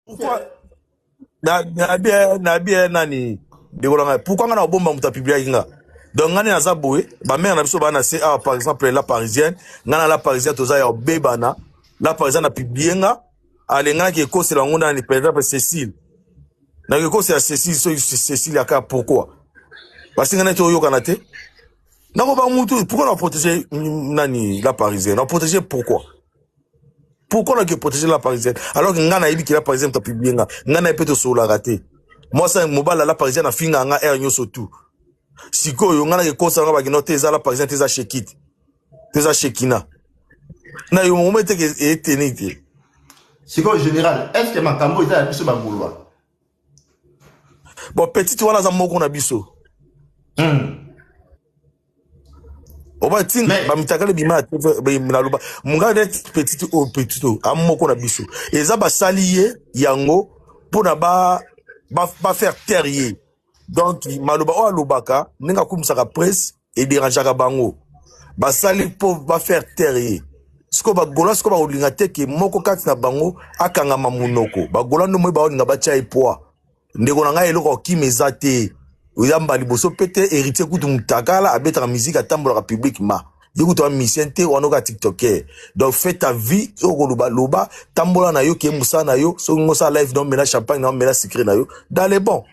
Pourquoi na na bien na bien nani ndeko na ngai pourquoi ngai na kobomba moto apubliaki nga donc ngai nde naza boye bamare na biso baa na se awa par exemple la parisienne ngai na la parisienne toza ya kobebana la parisienne apublie nga alengaki ekosela yango nani par exemple cécile nakoki ekosela cécile soki cécile aka pourquoi parce ngai neti oyokana te nakoba mutu pourquoi na protéger nani la parisienne na protéger pourquoi pourquoi nake protéger la parisienne alors que ngai nayebi ke la parisienne moto apublie nga ngai naye mpe tosololaka te mwasi mobali la parisienne afinga nga heure nyonso tout sikoyo ngai nake kosa nga bakino te eza la parisienne te eza shekite te eza shekina na yo moko eteke eteni te sikoyo général est ce que makambo eza ya biso bagolois bon petite wana aza moko na biso Oba tinga Mais ba mitakala bima naloba munga net petite oyo petite oyo a moko na biso eza basali ye yango mpona ba ba, ba faire taire ye donc maloba oyo alobaka ndenge akumisaka presse ederangeaka bango basali mpo ba faire taire ye sikoyo bagola sikoyo bakolinga te ke moko kati na bango akangama monoko bagola nde moi baolinga batya ye poids Ndeko na ngai eloko ya kokima eza te. Oza mbala liboso pe te héritier kutu mutakala abetaka musique atambolaka public ma yo kutu oza musicien te wana oka tiktoker donc fais ta vie oyo koloba loba tambola na yo ke mosala na yo soki ngosala live na omela champagne na omela sucré na yo dans les bons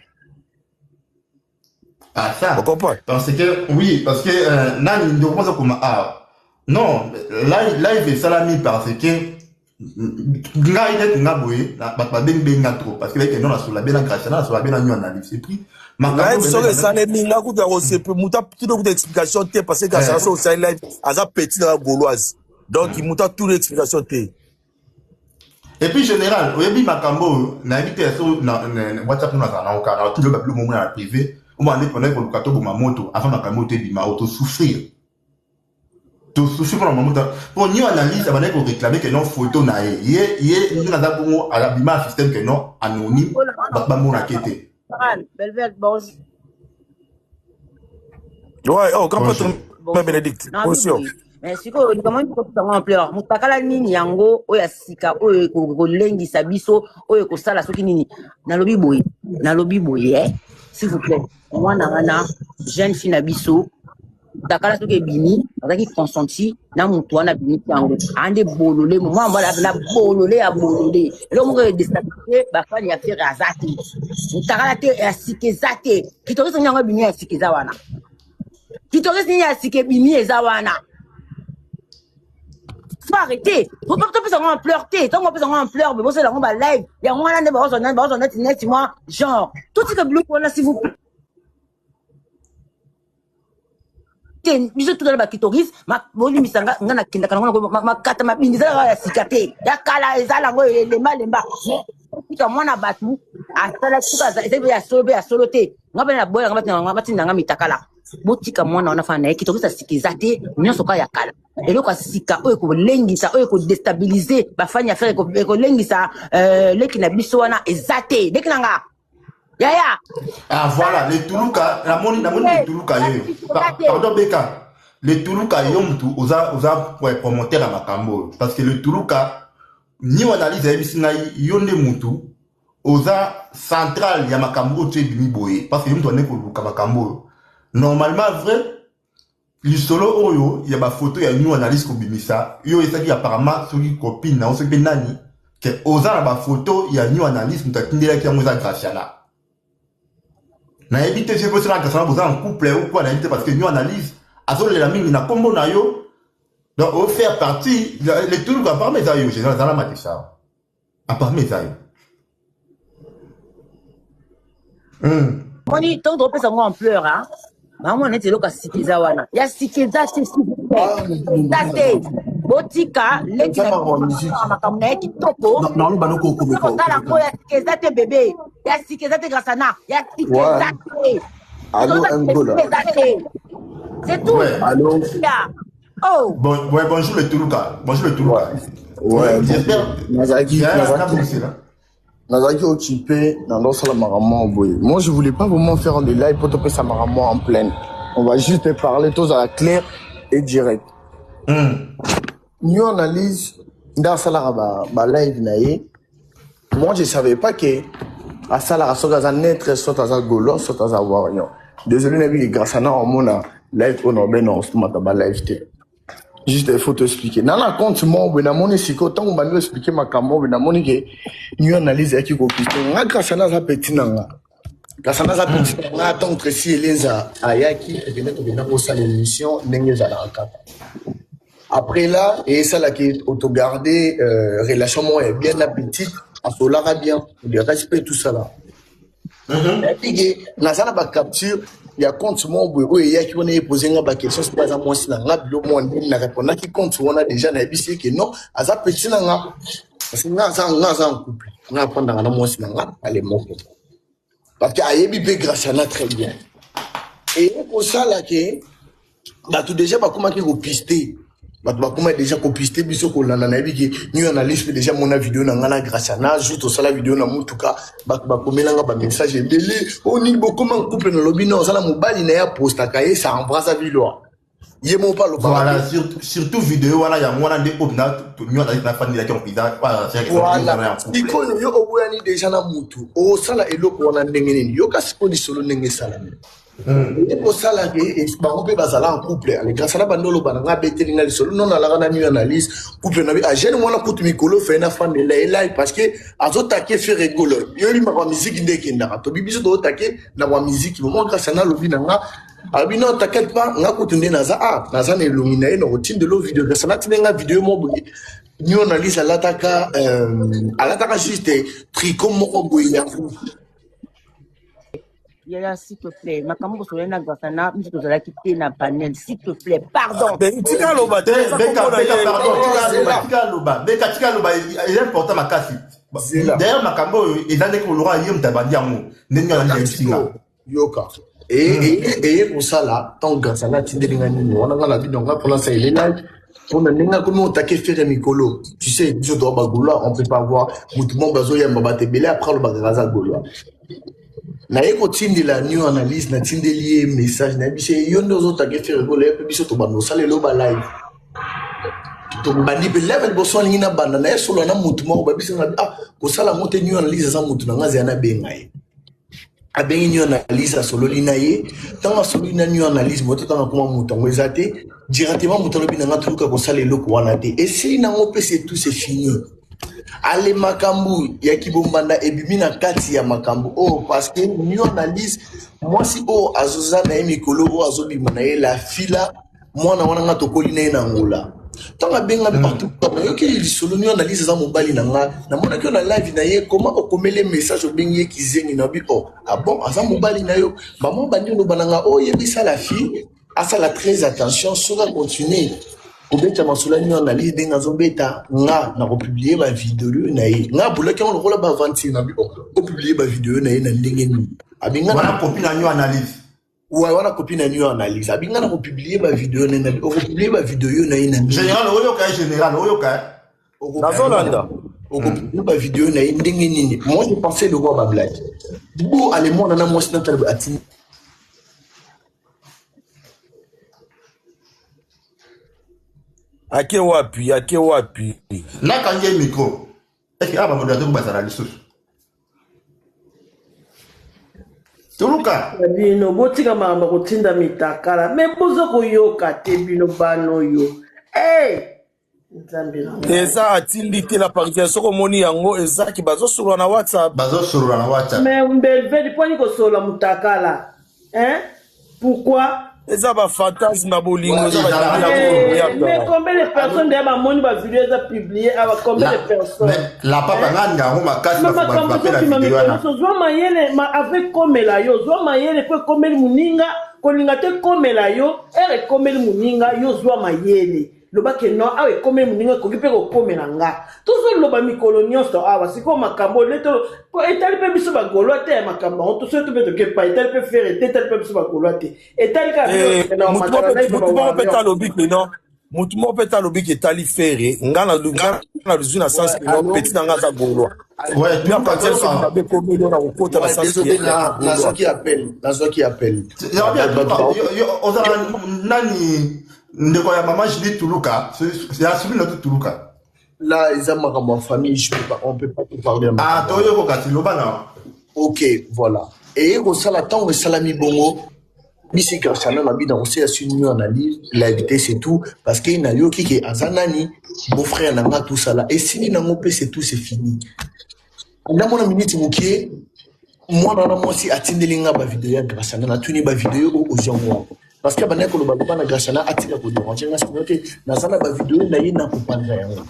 Ah ça, ocomprendre parce que oui, parce que euh, nani ndeko moko koma ah non, live live esalami parce que ngai neti nga boye bato babengi bengi nga trop parce que bayeke non nasola bien na gracia na nasola bien na nyo analyse et puis live soki esalemi nga kutu ya kosepe moto atuna kutu explication te parce que gracia soki osali live aza petit na gauloise donc moto atuna explication te Et puis général, oyebi makambo oyo nayebi te so na WhatsApp no nazala nango kaka na tuli babilo momona na privé omona nde pendant koluka toboma moto avant makambo oyo tebima oyo tosouffrir tosouffrir mpona mamoto mpo nio analyse abandaki koréclame ke non photo na ye ye ye ndenge aza bongo abima ya système ke non anonyme bato bamonake te. Ouais, oh, grand prêtre Bénédicte. Bonjour. Mais sikoyo likambo nini tokopesa yango ampleur motakala nini yango oyo ya sika oyo ekolengisa biso oyo ekosala soki nini nalobi boye nalobi boye eh? s'il vous plaît mwana wana jeune fille na biso takala soki ebimi azalaki consenti na motu wana abimisi yango ande bolole mwa mobali apena bolole ya bolole eloko moko edestabilise bafani ya fere aza te motakala te ya sika eza te kitoris nini yango ebimi ya sika eza wana kitoris nini ya sika ebimi eza wana faut arrêter topesa yango ampleur te ntango bapesa yango ampleur bosala yango balive yango wana nde baozwa neti neti mwa genre totika biloko wana s'il vous plaît te biso tozala ba clitoris bolimbisa nga nga nakendaka nango makata mabindi ezalaka ya sika te ya kala ezala yango elembalemba tika mwana bato asala suka ezali ya solo mpe ya solo te nga mpe naboyaka batinda nga mitakala botika mwana wana fana na ye clitoris ya sika eza te nyonso kaka ya kala eloko ya sika oyo ekolengisa oyo ekodestabilize bafani ya fere ekolengisa euh, leki na biso wana eza te leki na nga yaya ah voilà le tuluka namoni namoni le tuluka ye pardon beka le tuluka yo mutu oza oza promoteur ya makambo oyo parce que le tuluka ni analyse ayebisi ngai yo nde mutu oza central ya makambo oyo to ebimi boye parce que yo mutu ande koluka makambo oyo normalement vrai Lisolo oyo ya ba photo ya new analyse kobimisa yo esaki apparemment soki copine na yo soki pe nani ke oza na ba photo ya new analyse moto atindelaki yango eza Graciana nayebi te soki osala Graciana boza en couple ou quoi nayebi te parce que new analyse azolela mingi na kombo na yo donc o faire partie le tout apparemment eza yo général zala matisa Apparemment eza yo. Hmm. Moni ntango tokopesa yango ampleur a bamona neti eloko ya sika eza wana ya sika eza te eza te botika leki na makambo na ye kitoko kotala yango ya sika eza te bebe ya sika eza te grasana ya sika eza te eza te c'est tout Allô? Oh. Bon, ouais, bonjour le Toulouka. Bonjour le Toulouka. Ouais, ouais j'espère. Nazalaki, nazalaki, nazalaki occupé na ndosala makambo moko boye. Moi, je voulais pas vraiment faire le live pour topesa makambo en pleine. On va juste parler tozala clair et direct. New analyse nde asalaka ba, ba live na ye. Moi, je savais pas que asalaka soki aza neutre, soit aza gaulois, soit aza warrior. Désolé, nayebi ke grâce na omona live oyo na obena osomata ba live te. Juste il faut t'expliquer. Na na compte moko boye namoni sikoyo ntango bandi oexplike makambo boye namoni ke new analyse eyaki kopiste nga. Grâce na aza petit na nga, grâce na aza petit na nga. Ntango Tracy Elenza ayaki, tokenda kosala émission ndenge ezalaka kaka. Après là, esalaki autogarde relation moko ya bien na petite, asolaka bien, le respect, tout ça là. Nayebi ke naza na bacapture ya compte moko boye oyo eyaki wana, epose nga baquestion soki aza mwasi na nga, bilo mwa ndeni. Na répondaki compte wana déjà, nayebisi ye ke non, aza petit na nga, parce que nga aza en couple, nga afandaka na mwasi na nga ale moko, parce que ayebi mpe Graciana très bien. Eye kosala ke bato déjà bakomaki kopiste, bato bakomaki déjà kopiste biso kolanda. Nayebi ke new analyse mpe déjà mona video na nga na Graciana, jour tosala video na mutuka, bato bakomelanga bamessage ebele: o nini, bokoma couple? Nalobi non, aza na mobali na ye, apostaka ye, ça embrase vilwa ye moko mpe alobaka. Voilà, surtout vidéo wana, yango wana nde oyo na new analyse nafandelaki mpenza. Voilà, sikoyo yo oboyani déjà na mutu, osala eloko wana ndenge nini? Yoka sikoyo lisolo ndenge esalami. Eye kosala ke bango mpe bazala en couple. Ale grâce na bando oloba na nga, abeteli nga lisolo non, nalaka na new analyse couple na bi agene mwana kutu mikolo fe na fandela ye live, parce que azotake Ferre Gola. Yoyebi makambo ya miziki nde ekendaka, tobi biso tootake na bwa miziki momo. Grâce na alobi na nga, alobi non, t'inquiète pas, nga kutu nde naza a naza na elongi na ye, na kotindela video. Grâce na tinde nga video moko boye, new analyse alataka juste tricot moko boye ya rouge. Yaya, s'il te plaît, makambo kosola na grâce na biso, tozalaki te na panel, s'il te plaît, pardon. Tika aloba te. Te, Beka, Beka, pardon, tika aloba, tika aloba, Beka, tika aloba, eza important makasi. Zela. D'ailleurs makambo oyo eza ndenge kolora ye moto abandi yango, ndenge alandi yebisinga. Yoka, eye kosala ntango grâce na atindeli nga nini wana, nga na bino nga mpona asalele live mpona ndenge akomi otake Ferre mikolo. Tu sais, biso toa bagaulois, on peut pas voir motu moko bazoyamba bato ebele, après alobaka aza gaulois. Naye kotindela new analyse, natindeli ye message, nayebisi ye: yo nde ozotake Ferre Gola, ye mpe biso tobanda osala elo balive, tobandi mpe live. Liboso alingi nabanda naye solo na motu moko, babisi nga: ah, kosala yango te, new analyse aza motu na nga, azala nabenga ye. Abengi new analyse, asololi na ye. Ntango asololi na new analyse, moto ntango akoma moto yango eza te directement, moto alobi na nga toluka kosala eloko wana te, esili nango mpe, c'est tout, c'est fini. Ale makambo ya kibombanda ebimi na kati ya makambo oyo, parce que new analyse, mwasi oyo azoza na ye mikolo oyo azobima na ye, la fila mwana wana, nga tokoli na ye na Ngola. Ntango abengami partout, nayoki lisolo, new analyse aza mobali na nga, namonaki yo na live na ye, koma okomeli message, obengi ye kizengi. Na bi oh, ah bon, aza mobali na yo? Bamo bandi oloba na nga oyo, yebisa la fille asala très attention, soki acontinue kobeta masolo ya new analyse ndenge azobeta, nga na kopublie bavideo na ye. Nga abulaki yango lokola baaventure na bi oh, opublie bavideo na ye na ndenge nini? Abinga wana copine na new analyse. Wa wana copine na new analyse, abinga na kopublie bavideo na ye na bi okopublie bavideo na ye na ndenge Général, oyoka ye, général, oyoka ye. Nazolanda. Okopublie bavideo na ye ndenge nini? Moi je pensais le roi bablague bo ale mwana na mwasi natala atindi. Ake wapi? Ake wapi? Nakangi ye micro. Est ce que awa bamodérateur bazala lisusu? Toluka. Bino botika makambo ya kotinda mitakala, me boza koyoka te, bino bana oyo. Hey! Nzambe na ngai. Eza atindi te, la parisienne. Soki omoni yango, ezaki bazosolola na WhatsApp. Bazosolola na WhatsApp. Me Belvedi, mponi kosolola mutakala, hein? Pourquoi? Eza bafantasme ya bolingo, eza Ezalaka badimi ya Eh, bolingo. mais combien de personnes deya bamoni bavideo eza publié awa? Combien de personnes? Mais la papa, nga alinga yango makasi. Ma makambo bapela ezokima video mikolo wana. nyonso. Zwa mayele, ma ave ekomela yo, zwa mayele mpo ekomeli moninga, kolinga te ekomela yo. Ere ekomeli moninga, yo zwa mayele, loba ke non, awa ekomeli moninga, ekoki mpe kokomela nga. Tozoloba mikolo nyonso awa. Sikoyo makambo oyo leto po etali mpe biso bagaulois te ya makambo yango. Tosoki to mpe tokepa, etali mpe Ferre te, etali mpe biso bagaulois te, etali kaka bino na Mutu matala na moko mpe ye. ta alobi ke non, mutu moko mpe ta alobi ke etali Ferre. Nga na luzwi na sens ke non, Allô? petit na nga aza gaulois. Ouais, Mi toluka. apartir soki Toluka. mabe ekomeli oyo na kokota na Ouais, sens ke désolé, ya na gaulois. nazwaki appel. Toluka, ozala nani, ndeko ya mama Julie Tuluka, ya sumi na tu Tuluka. Là, eza makambo ya famille, je peux pas, on peut pas tout parler. Ah, toyoko kasi loba na. Ok, voilà. Eye kosala ntango esalami bongo, bisi Graciana na bina kosala su new analyse live te, c'est tout, parce que nayoki ke aza nani, beau-frère na nga, tout ça là esili nango mpe, c'est tout, c'est fini. Namona miniti mokie, mwana wana mwasi atindeli nga bavideo ya Graciana. Natuni bavideo oyo ozwi yango wapi? Parce que abandaki koloba loba na Graciana atika kodéranger nga, sino te naza na bavideo na ye na kopanza yango.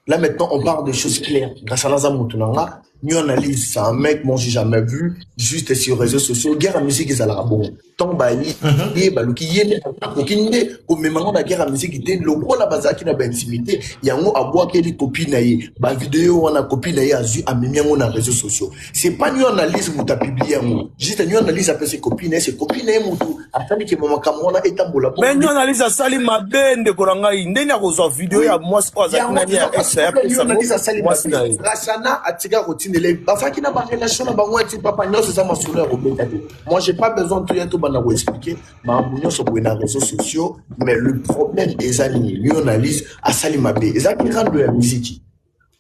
Là maintenant, on parle de choses claires. Graciana aza motu na nga. New Analyse, c'est un mec, moi j'ai jamais vu, juste sur réseaux sociaux. Guerre ya musique ezalaka bongo. Ntango bayi ye baluki ye nde akoki nde komema ngo na guerre ya musique te, lokola bazalaki na baintimité. Yango abwakeli copine na ye bavideo wana, copine na ye azwi, amemi yango na réseaux sociaux. C'est pas New Analyse moto apublier yango, juste New Analyse apesi copine na ye, c'est copine na ye motu asali kema makambo wana etambola. Mais New Analyse asali mabe, ndeko na ngai. Ndenge akozwa video ya mwasi oyo azalaki nani ya ex ya Analyse asali mabe. Graciana atika kotindela, bazalaki na barelation na bango ati papa. Nyonso eza masolo ya kobeta te. Moi, j'ai pas besoin toya tobanda koexpliquer makambo nyonso boye na réseaux sociaux. Mais le problème eza nini? New Analyse asali mabe. Ezalaki rando ya miziki,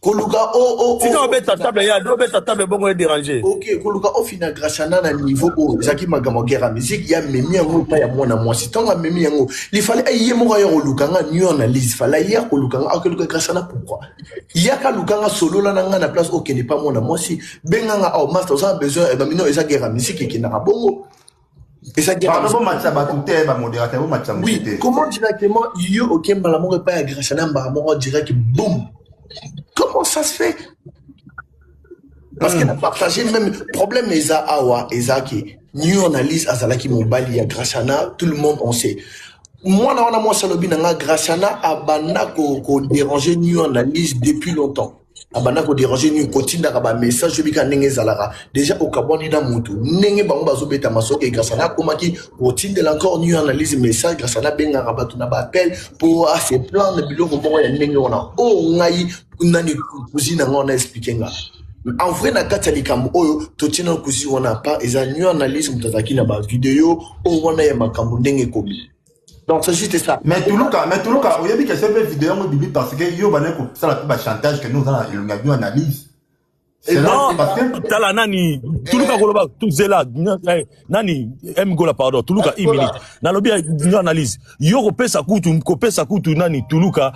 koluka Tika obeta table ya obeta table bongo edéranger. Ok, koluka ofina Graciana na niveau oyo ezalaki makambo ya guerre ya musique. Ya memi yango epai ya mwana mwasi. Ntango amemi yango, lifale ye moko aya koluka nga. New Analyse fala ye koluka nga, akeluka Graciana pourquoi? Yaka luka nga, solola na nga na place. Okende pa mwana mwasi, benga nga aw master, oza na besoin bamino. Eza guerre ya musique, ekendaka bongo, eza guerre. Bomatisa bato te, bamodérateur, bomatisa motu te. Comment directement yo okembala moko epai ya Graciana, mbala moko direct, boum? Comment ça se fait? Parce que na partage même problème eza awa, eza ke New Analyse azalaki mobali ya Graciana. Tout le monde on sait. Mwana wana mwasi alobi na nga Graciana abanda kodéranger New Analyse depuis longtemps, abanda kodéranger New, kotindaka bamessage. Oyebika ndenge ezalaka déjà, okabwani na motu, ndenge bango bazobeta masoke. Graciana akomaki kotindela encore New Analyse message. Graciana abengaka bato na baappel mpo ase plan na biloko moko ya ndenge wana. Oyo ngai nani, cousine na nga wana expliquer nga. En vrai, na kati ya likambo oyo totie na cousine wana pa, eza New Analyse moto azalaki na bavideo oyo wana ya makambo ndenge ekomi. Donc c'est juste ça. Mais Tuluka, mais Tuluka, oyebi question mpe video yango ebimi parce que yo bandaki kosala mpe bachantage ke no oza na elongi ya New Analyse. Non, tala nani, Tuluka koloba tuzela nani M Gola. Pardon Tuluka, une minute. Nalobi New Analyse, yo kopesa kutu, kopesa kutu nani Tuluka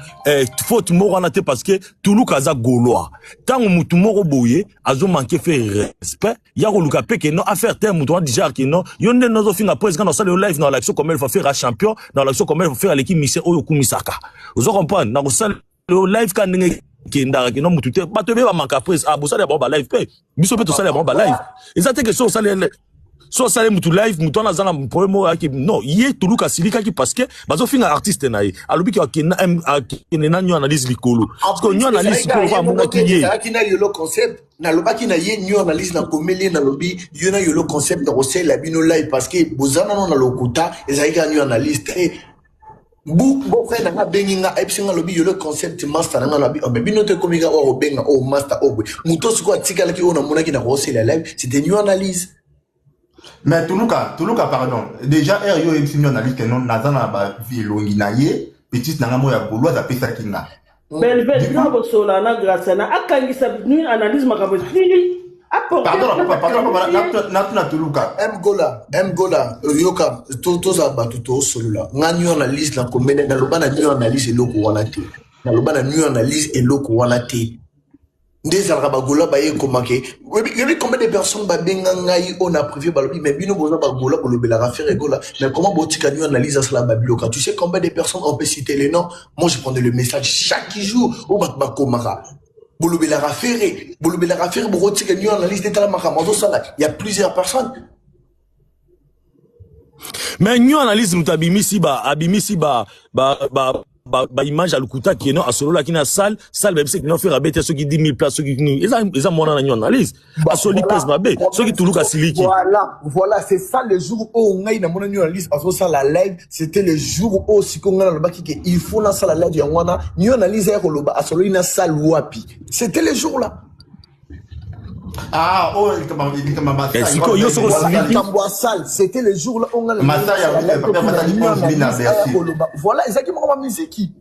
faute moko wana te, parce que Tuluka aza Gaulois. Ntango mutu moko boye azomanquer faire respect ya koluka mpe ke non, affaire te, mutu wana déjà ke non, yo nde nozofinga président, nasala yo live na olakisa combien il faut faire champion, na olakisa combien il faut faire aleki mise oyo okumisaka. Ozo comprendre? Na kosala yo live ka ndenge ekendaka kino mutu te, bato ebe bamaka prise. Ah, bosala bango balive mpe biso mpe tosala bango balive. Eza te ke so osali, so osali mutu live, mutu wana aza na problème oyo ayaki. Non, ye Tuluka asilikaki parce que bazofinga artiste na ye. Alobiki akende na New Analyse likolo, parce que New Analyse sikoyo lokola amonaki ye. Ezalaki na Yolo Concept. Nalobaki na ye New Analyse, nakomeli ye, nalobi yo na Yolo Concept nakosalela bino live parce que boza nano na lokuta. Ezalaki kaka New Analyse te. Bu beau-frère na nga abengi nga, ayebisi nga, alobi Yolo Concept master na nga. Alobi, oh, mais bino te ekomi kaka oyo kobenga oyo master oyo boye. Moto sikoyo atikalaki oyo namonaki na kosela live, c'était New Analyse. Mais Tuluka, Tuluka, pardon, déjà aire yo oyebisi New Analyse ke non, naza na baelongi na ye, petite na nga moko ya Gauloise apesaki nga. Belvet na kosola na Graciana, akangisa New Analyse, makambo esili. Pardon papa, pardon papa, natuna Tuluka. M Gola, M Gola, yoka, tozala bato tosolola. Nga New Analyse nakomene, naloba na New Analyse eloko wana te. Naloba na New Analyse eloko wana te. Nde ezalaka bagola baye ekomake. Yobi combien de personnes babenga ngai oyo na privé, balobi mais bino boza bagola, bolobelaka Ferre Gola, mais comment botika New Analyse asala babiloka? Tu sais combien de personnes? On peut citer les noms. Moi, je prends le message chaque jour oyo bato bakomaka: bolobelaka Ferre, bolobelaka Ferre, bokotika New Analyse te, tala makambo azosala. Il y a plusieurs personnes. Mais New Analyse moto abimisi ba image ya lokuta keno asololaki na salle. Salle bayebisi keno Ferre abete soki 10 000 place, soki nini. Eza mwana na New Analyse asoli pese mabe soki Tuluka siliki. Voilà, c'est ça. Le jour oyo ngai namona New Analyse azosala live, c'était le jour oyo sikoyo ngai nalobaki ke il faut nasala live. Yango wana New Analyse aya koloba asololi na salle wapi. C'était le jour là. Ah, oyo likambo Sikoyo yo soko osiliki. Likambo ya salle, c'était le jour là oyo ngai Masala ya papa basali 11 000 na Bercy. Koloba, voilà, ezalaki moko bamiziki.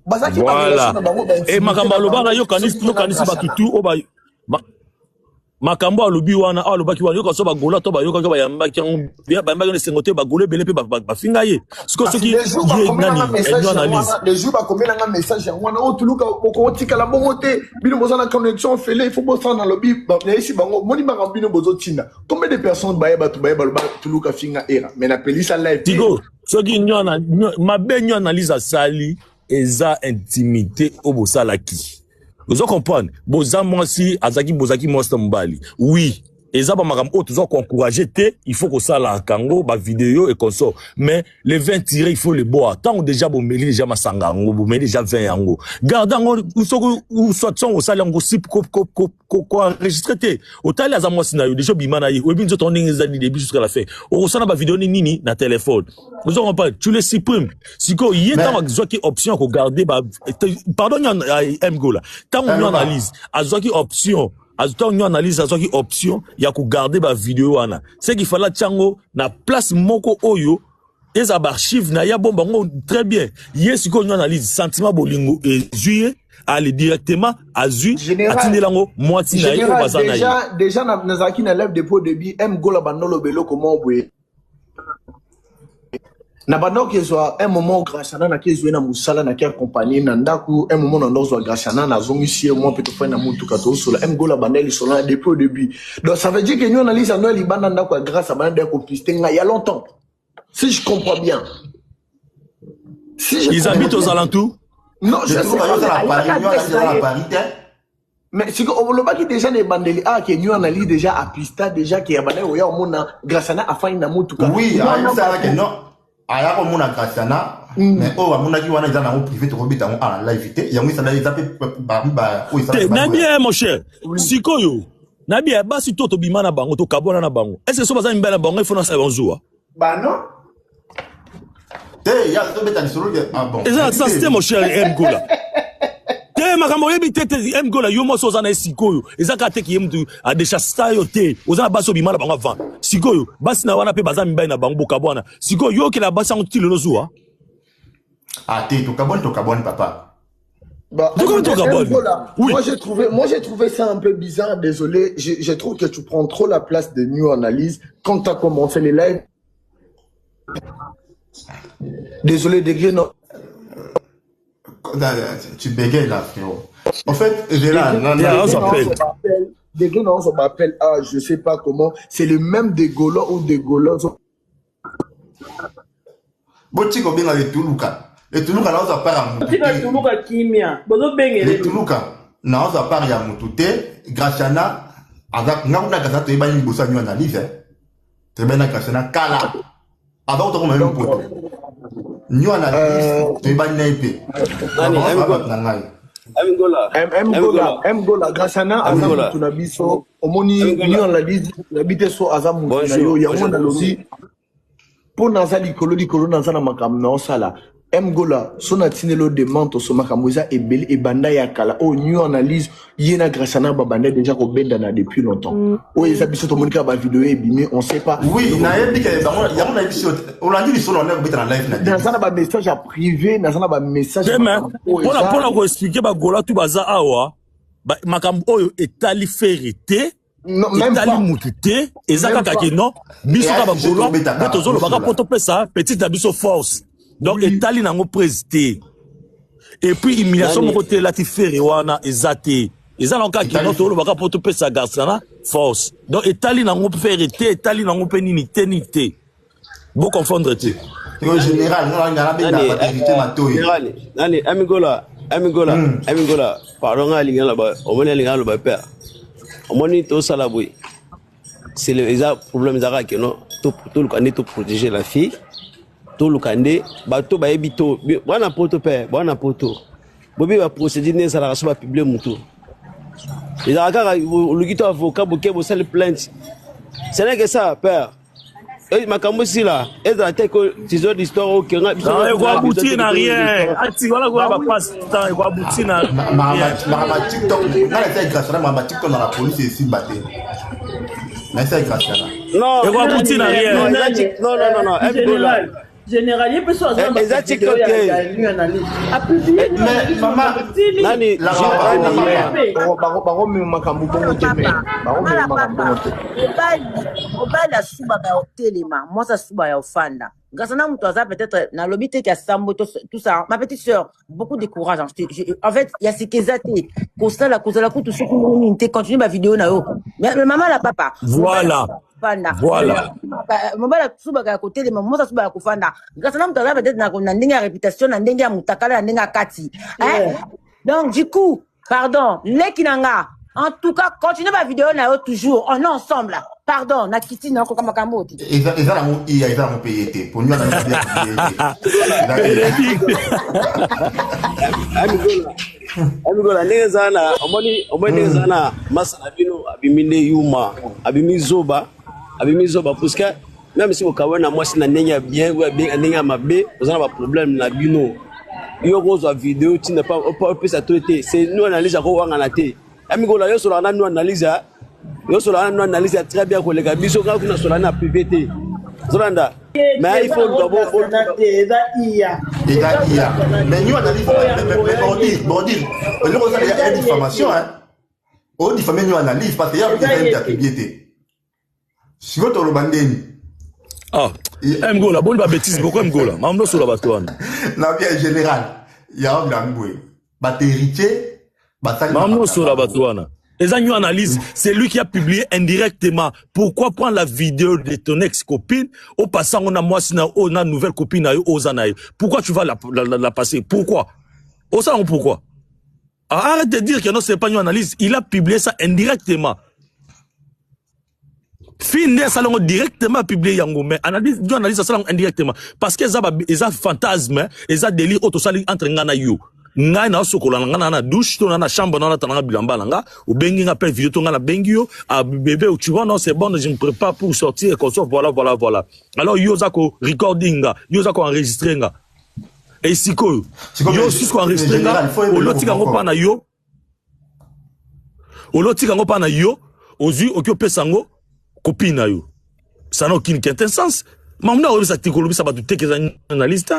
Bazalaki ba relation Voilà. na bango, ba E intimité makambo na alobaka bango, yokanisi soki te na yokanisi bato Graciana. tu oyo ba makambo alobi wana awa alobaki wana yoka so bagola to bayokaki bayambaki yango bayambaki yango esengo te bagola ebele mpe bafinga ye sikoyo Kasi soki le jour ye bakomela nani nga message enyo yango analyse wana, le jour bakomela nga message yango wana, oyo toluka bokotikala bongo te, bino boza na connexion fele, il faut bosala na lobi, nayesi bango, moni makambo bino bozotinda. Combien de personnes baye bato baye baloba toluka finga era, mais napelisa live te. Sikoyo soki mabe nyo analyse asali eza intimité oyo bosalaki, ozo comprendre, boza mwasi azalaki, bozalaki mwasi na mobali. Oui, eza bamakambo oyo toza koencourage te, il faut kosalaka yango bavideo et consort, mais le vin tiré, il faut le boire. Ntango déjà bomeli déjà masanga yango, bomeli déjà vin yango, garde yango soki soit songo osali yango si koenregistre te. Otali aza mwasi na yo, déjà obima na ye, oyebi nzoto yango ndenge eza du début jusqu'à la fin. Okosala bavideo ni nini na telefone, ozo comprendre, tu le supprimes. Sikoyo ye ntango azwaki option ya kogarde ba, pardon, nyo mgola, ntango nyo analyse azwaki option, ntango nyo analyse azwaki option ya kogarde bavideo wana, ce qu'il fallait atia yango na place moko oyo eza baarchive na ye, abomba yango très bien. Ye sikoyo nyo analyse, sentiment bolingo ezwi ye, ale directement azwi Général, atindeli yango mwasi na ye oyo général, baza na ye. Déjà, nazalaki na live depuis au début, M Gola bandolo eloko moko boye. Na bandaki ezwa un moment Graciana naki ezwi na mosala, naki accompagné na ndako, un moment na ndozwa Graciana, nazongisi ye mwa mpe tofai na motuka tozosola, M Gola banda lisolo na depuis au début. Donc ça veut dire que nyo analyse ano ya libanda ndako ya Grâce abanda ya kopiste ngai il y a longtemps. Si je comprends bien. Si je Ils comprends habitent aux bien. alentours. Non, je Le sais truc, pas. aza na Ayaka Paris, nyo adresse analyse aza na na ye. Paris te. Mais siko olobaki déjà na ebandeli ah ke nyo analyse déjà apista déjà ke abanda oya omona Graciana afai na motuka. Oui, Wana ayebisaka ke bato non, aya komona Graciana, mais oyo amonaki wana eza nango privé, tokobeta yango na live te. Yango esala eza mpe oyo Te esalaki nayebi baboya. ye mon cher. Sikoyo nayebi ye basi to tobima na bango, tokabwana na bango, est ce que so baza mibali na bango, ifo nasala bango zuwa? Bah non. Te, ya tobeta lisolo ke ah bon. Eza na Nayebi sens te te. mon cher M Gola. Te makambo oyebi te te M Gola, yo mwasi oza na ye sikoyo, eza kaka te ki ye mutu adechasta yo te, oza na basi obima na bango avant. Sikoyo basi na wana mpe baza mibali na bango, bokabwana. Sikoyo yo okela basi yango ti lelo zuwa? Ah te, tokabwani, tokabwani papa. Bah, Tokomi M. tokabwani. Gola, Oui. moi j'ai trouvé ça un peu bizarre, désolé, je trouve que tu prends trop la place de New Analyse quand tu as commencé les lives. Désolé, degré non. Tu bégayes là, frérot. En fait, j'ai là, Degré, non, Yeah, non. on degré non, s'appelle. on m'appelle. Degré non, on m'appelle. Ah, je sais pas comment. C'est le même des Gaulois ou des Gaulois. Botika obenga letuluka. Letuluka naozwa part ya mutu Tika te. tuluka kimia bozobengele. Letuluka naozwa part ya mutu te. Graciana aza nga kuna, Graciana toyebani liboso ya nyo analyse. Toyebani na Graciana kala. Avant tokoma même Donc, poto. Nyo analyse toyebani na ye mpe. Nani, Bango M. bato Gola, na ngai. M. Gola, M, M M. Gola, Gola, M Gola, Graciana M. aza Gola, mutu na biso. Omoni M. New Gola. Analyse na bite so aza mutu na yo. Bonjour, Yango bonjour na tous. lobi mpo naza likolo likolo naza na makambo na osala. M Gola so natindeli yo demande, toso makambo eza ebele ebanda ya kala oyo new analyse ye na Graciana babanda déjà kobendana depuis longtemps. Oyo eza biso tomoni kaka bavideo ebimi, on sait pas. Oui, eloko nayebi ke bango yango nayebi si olandi lisolo wana kobeta na live na début. Naza na bamessage ya privé, naza na bamessage Te ya me makambo oyo mpona eza mpona koexplike bagola tu baza awa, makambo oyo etali fere te, non, même etali pas mutu te, eza même kaka pas ke non, biso Eya kaka sujet bagaulois tobeta nde kaka tozolobaka mpo tosola. topesa petite na biso force. Donc oui etali nango prise te, et puis humiliation Nani, moko te elati fere wana eza te, eza nango kaka ke non, Etali tolobaka mpo topesa Garçana force. Donc etali nango fere te, etali nango mpe nini te, nini te, boconfondre te. Yo général, nga nga nabenga nani, paternité matoyi. Général, nani, M. Gola, M. Gola, M. Gola, pardon, nga alinga loba, omoni alinga loba père. Omoni tosala boye. C'est le eza problème ezaka ke non, to toluka nde to protéger la fille, toluka nde bato bayebi to bwana poto père, bwana poto. Bobi ba procédure nde ezalaka so ba publier mutu. Ezalaka kaka oluki to avocat boke bosali plainte. Ce n'est que ça, père. Eh, makambo esila ezala te ko tizo d'histoire okenga biso Non, na besoin ekoabuti te na ke rien. histoire. Ati wana koya bah oui bapasse temps, ekoabuti na rien. Makambo ya TikTok, nga na esali Graciana makambo ya TikTok na la police esimba te. Na esali Graciana. Non, Ekoabuti na non, rien. eza Nani, non, non, non, non, M. Gola. général. Général, ye mpe so aza na Eza ba vidéo TikTok ya te. ya nu analyse. A publier nu Mais analyse mama, makambo etili. Nani la Gilles papa, la nani papa. Ye mpe. Bakomema makambo Mama bongo te me papa, mama bakomema la makambo papa, bongo te. mobali mobali asubaka ya kotelema, mwasi asuba ya kofanda. Grâce na moto aza peut-être nalobi te ke asambo tout tout ça. Ma petite sœur, beaucoup de courage, hein. En fait, ya sika eza te kosala kozala kutu soki ndenge nini te, continue ba vidéo na yo. Mais mama la papa, mobali Voilà, fanda, voilà. mobali asubaka ya kotelema, mwasi asubaka ya kofanda. Grâce na moto aza peut-être na ndenge ya réputation, na ndenge ya motakala, na ndenge ya kati, hein? Yeah. Donc du coup, pardon, leki na nga, en tout cas continue ba vidéo na yo toujours, on est ensemble. Pardon, nakiti na okoka makambo te. Eza eza nango iya, eza nango mpe ye te. Po nu analyse bien publié te. Eza iya. Bénédicte. Amigola, Amigola, ndenge eza na omoni omoni ndenge eza na masa na bino abimi nde yuma, abimi zoba, abimi zoba puisque même si bokabwani na mwasi na ndenge ya bien ou ya bien na ndenge ya mabe, oza na ba problème na bino. Yo kozwa video ntina pa opesa to te, c'est nous analyse akowangana te. Amigola, yo solaka na nous analyse ya yo solaka na nous analyse ya très bien koleka biso kaka kuna solaka na privé te. Ozolanda? Mais il Eza faut nango luka bo grâce na te, eza iya. Eza Eza iya. grâce na Mais te. nu analyse, Oyo mais yango ya ye bordil, te. bordil. Eloko eza Eza ya ye diffamation, te. hein. O diffamer nu analyse parce que ya Eza eza ye ya te. publié te. Sikoyo toloba ndeni. Ah, Mgola, boni ba bêtise pourquoi Mgola? Maman sola bato wana. Na bien général. Ya ngambwe. Ba héritier, basali Maman makambo na sola bango. bato wana. Eza new analyse, c'est lui qui a publié indirectement. Pourquoi prendre la vidéo de ton ex-copine au passant on a moi na on a nouvelle copine na yo oza na yo? Pourquoi tu vas la passer? Pourquoi? Osa pourquoi? Ah, arrête de dire que non, c'est pas une analyse. Il a publié ça indirectement. Fille nde asala yango directement publié yango, mais analyse ndio analyse asala yango indirectement parce que eza eza fantasme, eza délire oyo tosali entre nga na yo. Ngai naosokola na nga na douche to na na chambre na natanga bilamba na nga, obengi nga pe vidéo to nga nabengi yo, ah bébé, tu vois, non, c'est bon, je me prépare pour sortir et qu'on sort, voilà, voilà, voilà. Alors yo oza ko recording nga, yo oza ko enregistrer nga. Et sikoyo Sikoyo, yo mais susu ko enregistrer nga, général, il faut yeba eloko olotika yango moko. mpa na yo, olotika yango mpa na yo, ozwi oki opesa yango copine na yo. Ça n'a aucune quintessence. Mamuna oyebisa te kolobisa bato te ke eza analyse te.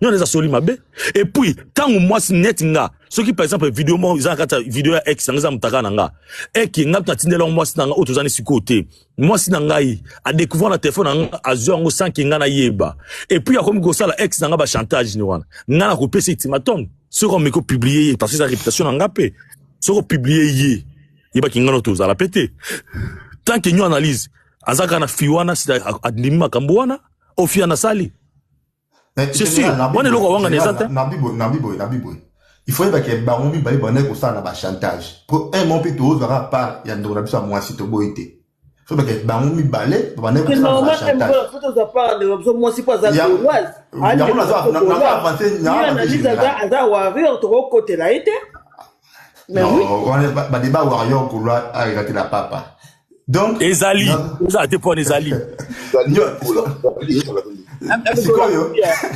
Nyonso eza soli mabe. Et puis ntango mwasi neti nga, soki par exemple vidéo moko eza na kati ya vidéo ya ex nanga, eza motaka na nga, eke nga natindela yango mwasi na nga oyo toza ni sikoyo te, mwasi na ngai adécouvrir na telefone na nga, azwi yango sans ke nga nayeba, et puis akomi kosala ex na nga bachantage ni wana, nga na kopesa ultimatum soki omeki opublie ye, parce que eza réputation na nga mpe. Soki opublie ye, yebaki nga no tozala pe te. Tant que nyo analyse aza kaka na fi wana, sida andimi makambo wana oyo fi wana asali. Mais C'est sûr. général, Wana eloko awanga na eza général, te. na bibo, na bibo, na bibo. Il faut yeba ke bango mibale bandaki kosala na bachantage. Po un moment mpe tozwaka part ya ndeko na biso ya mwasi toboyi te. Faut yeba ke bango mibale bandaki Que kosala na normal, bachantage. Mgola, faut tozwa part ndeko na biso mwasi mpo aza gauloise. Yango nazo avancer, Ni analyse aza général. aza warrior, tokokotela ye te. Mais Non, oui. wana badébat warrior gaulois aza te na papa. Donc, Ezali ezala te mpo wana ezali. Sikoyo.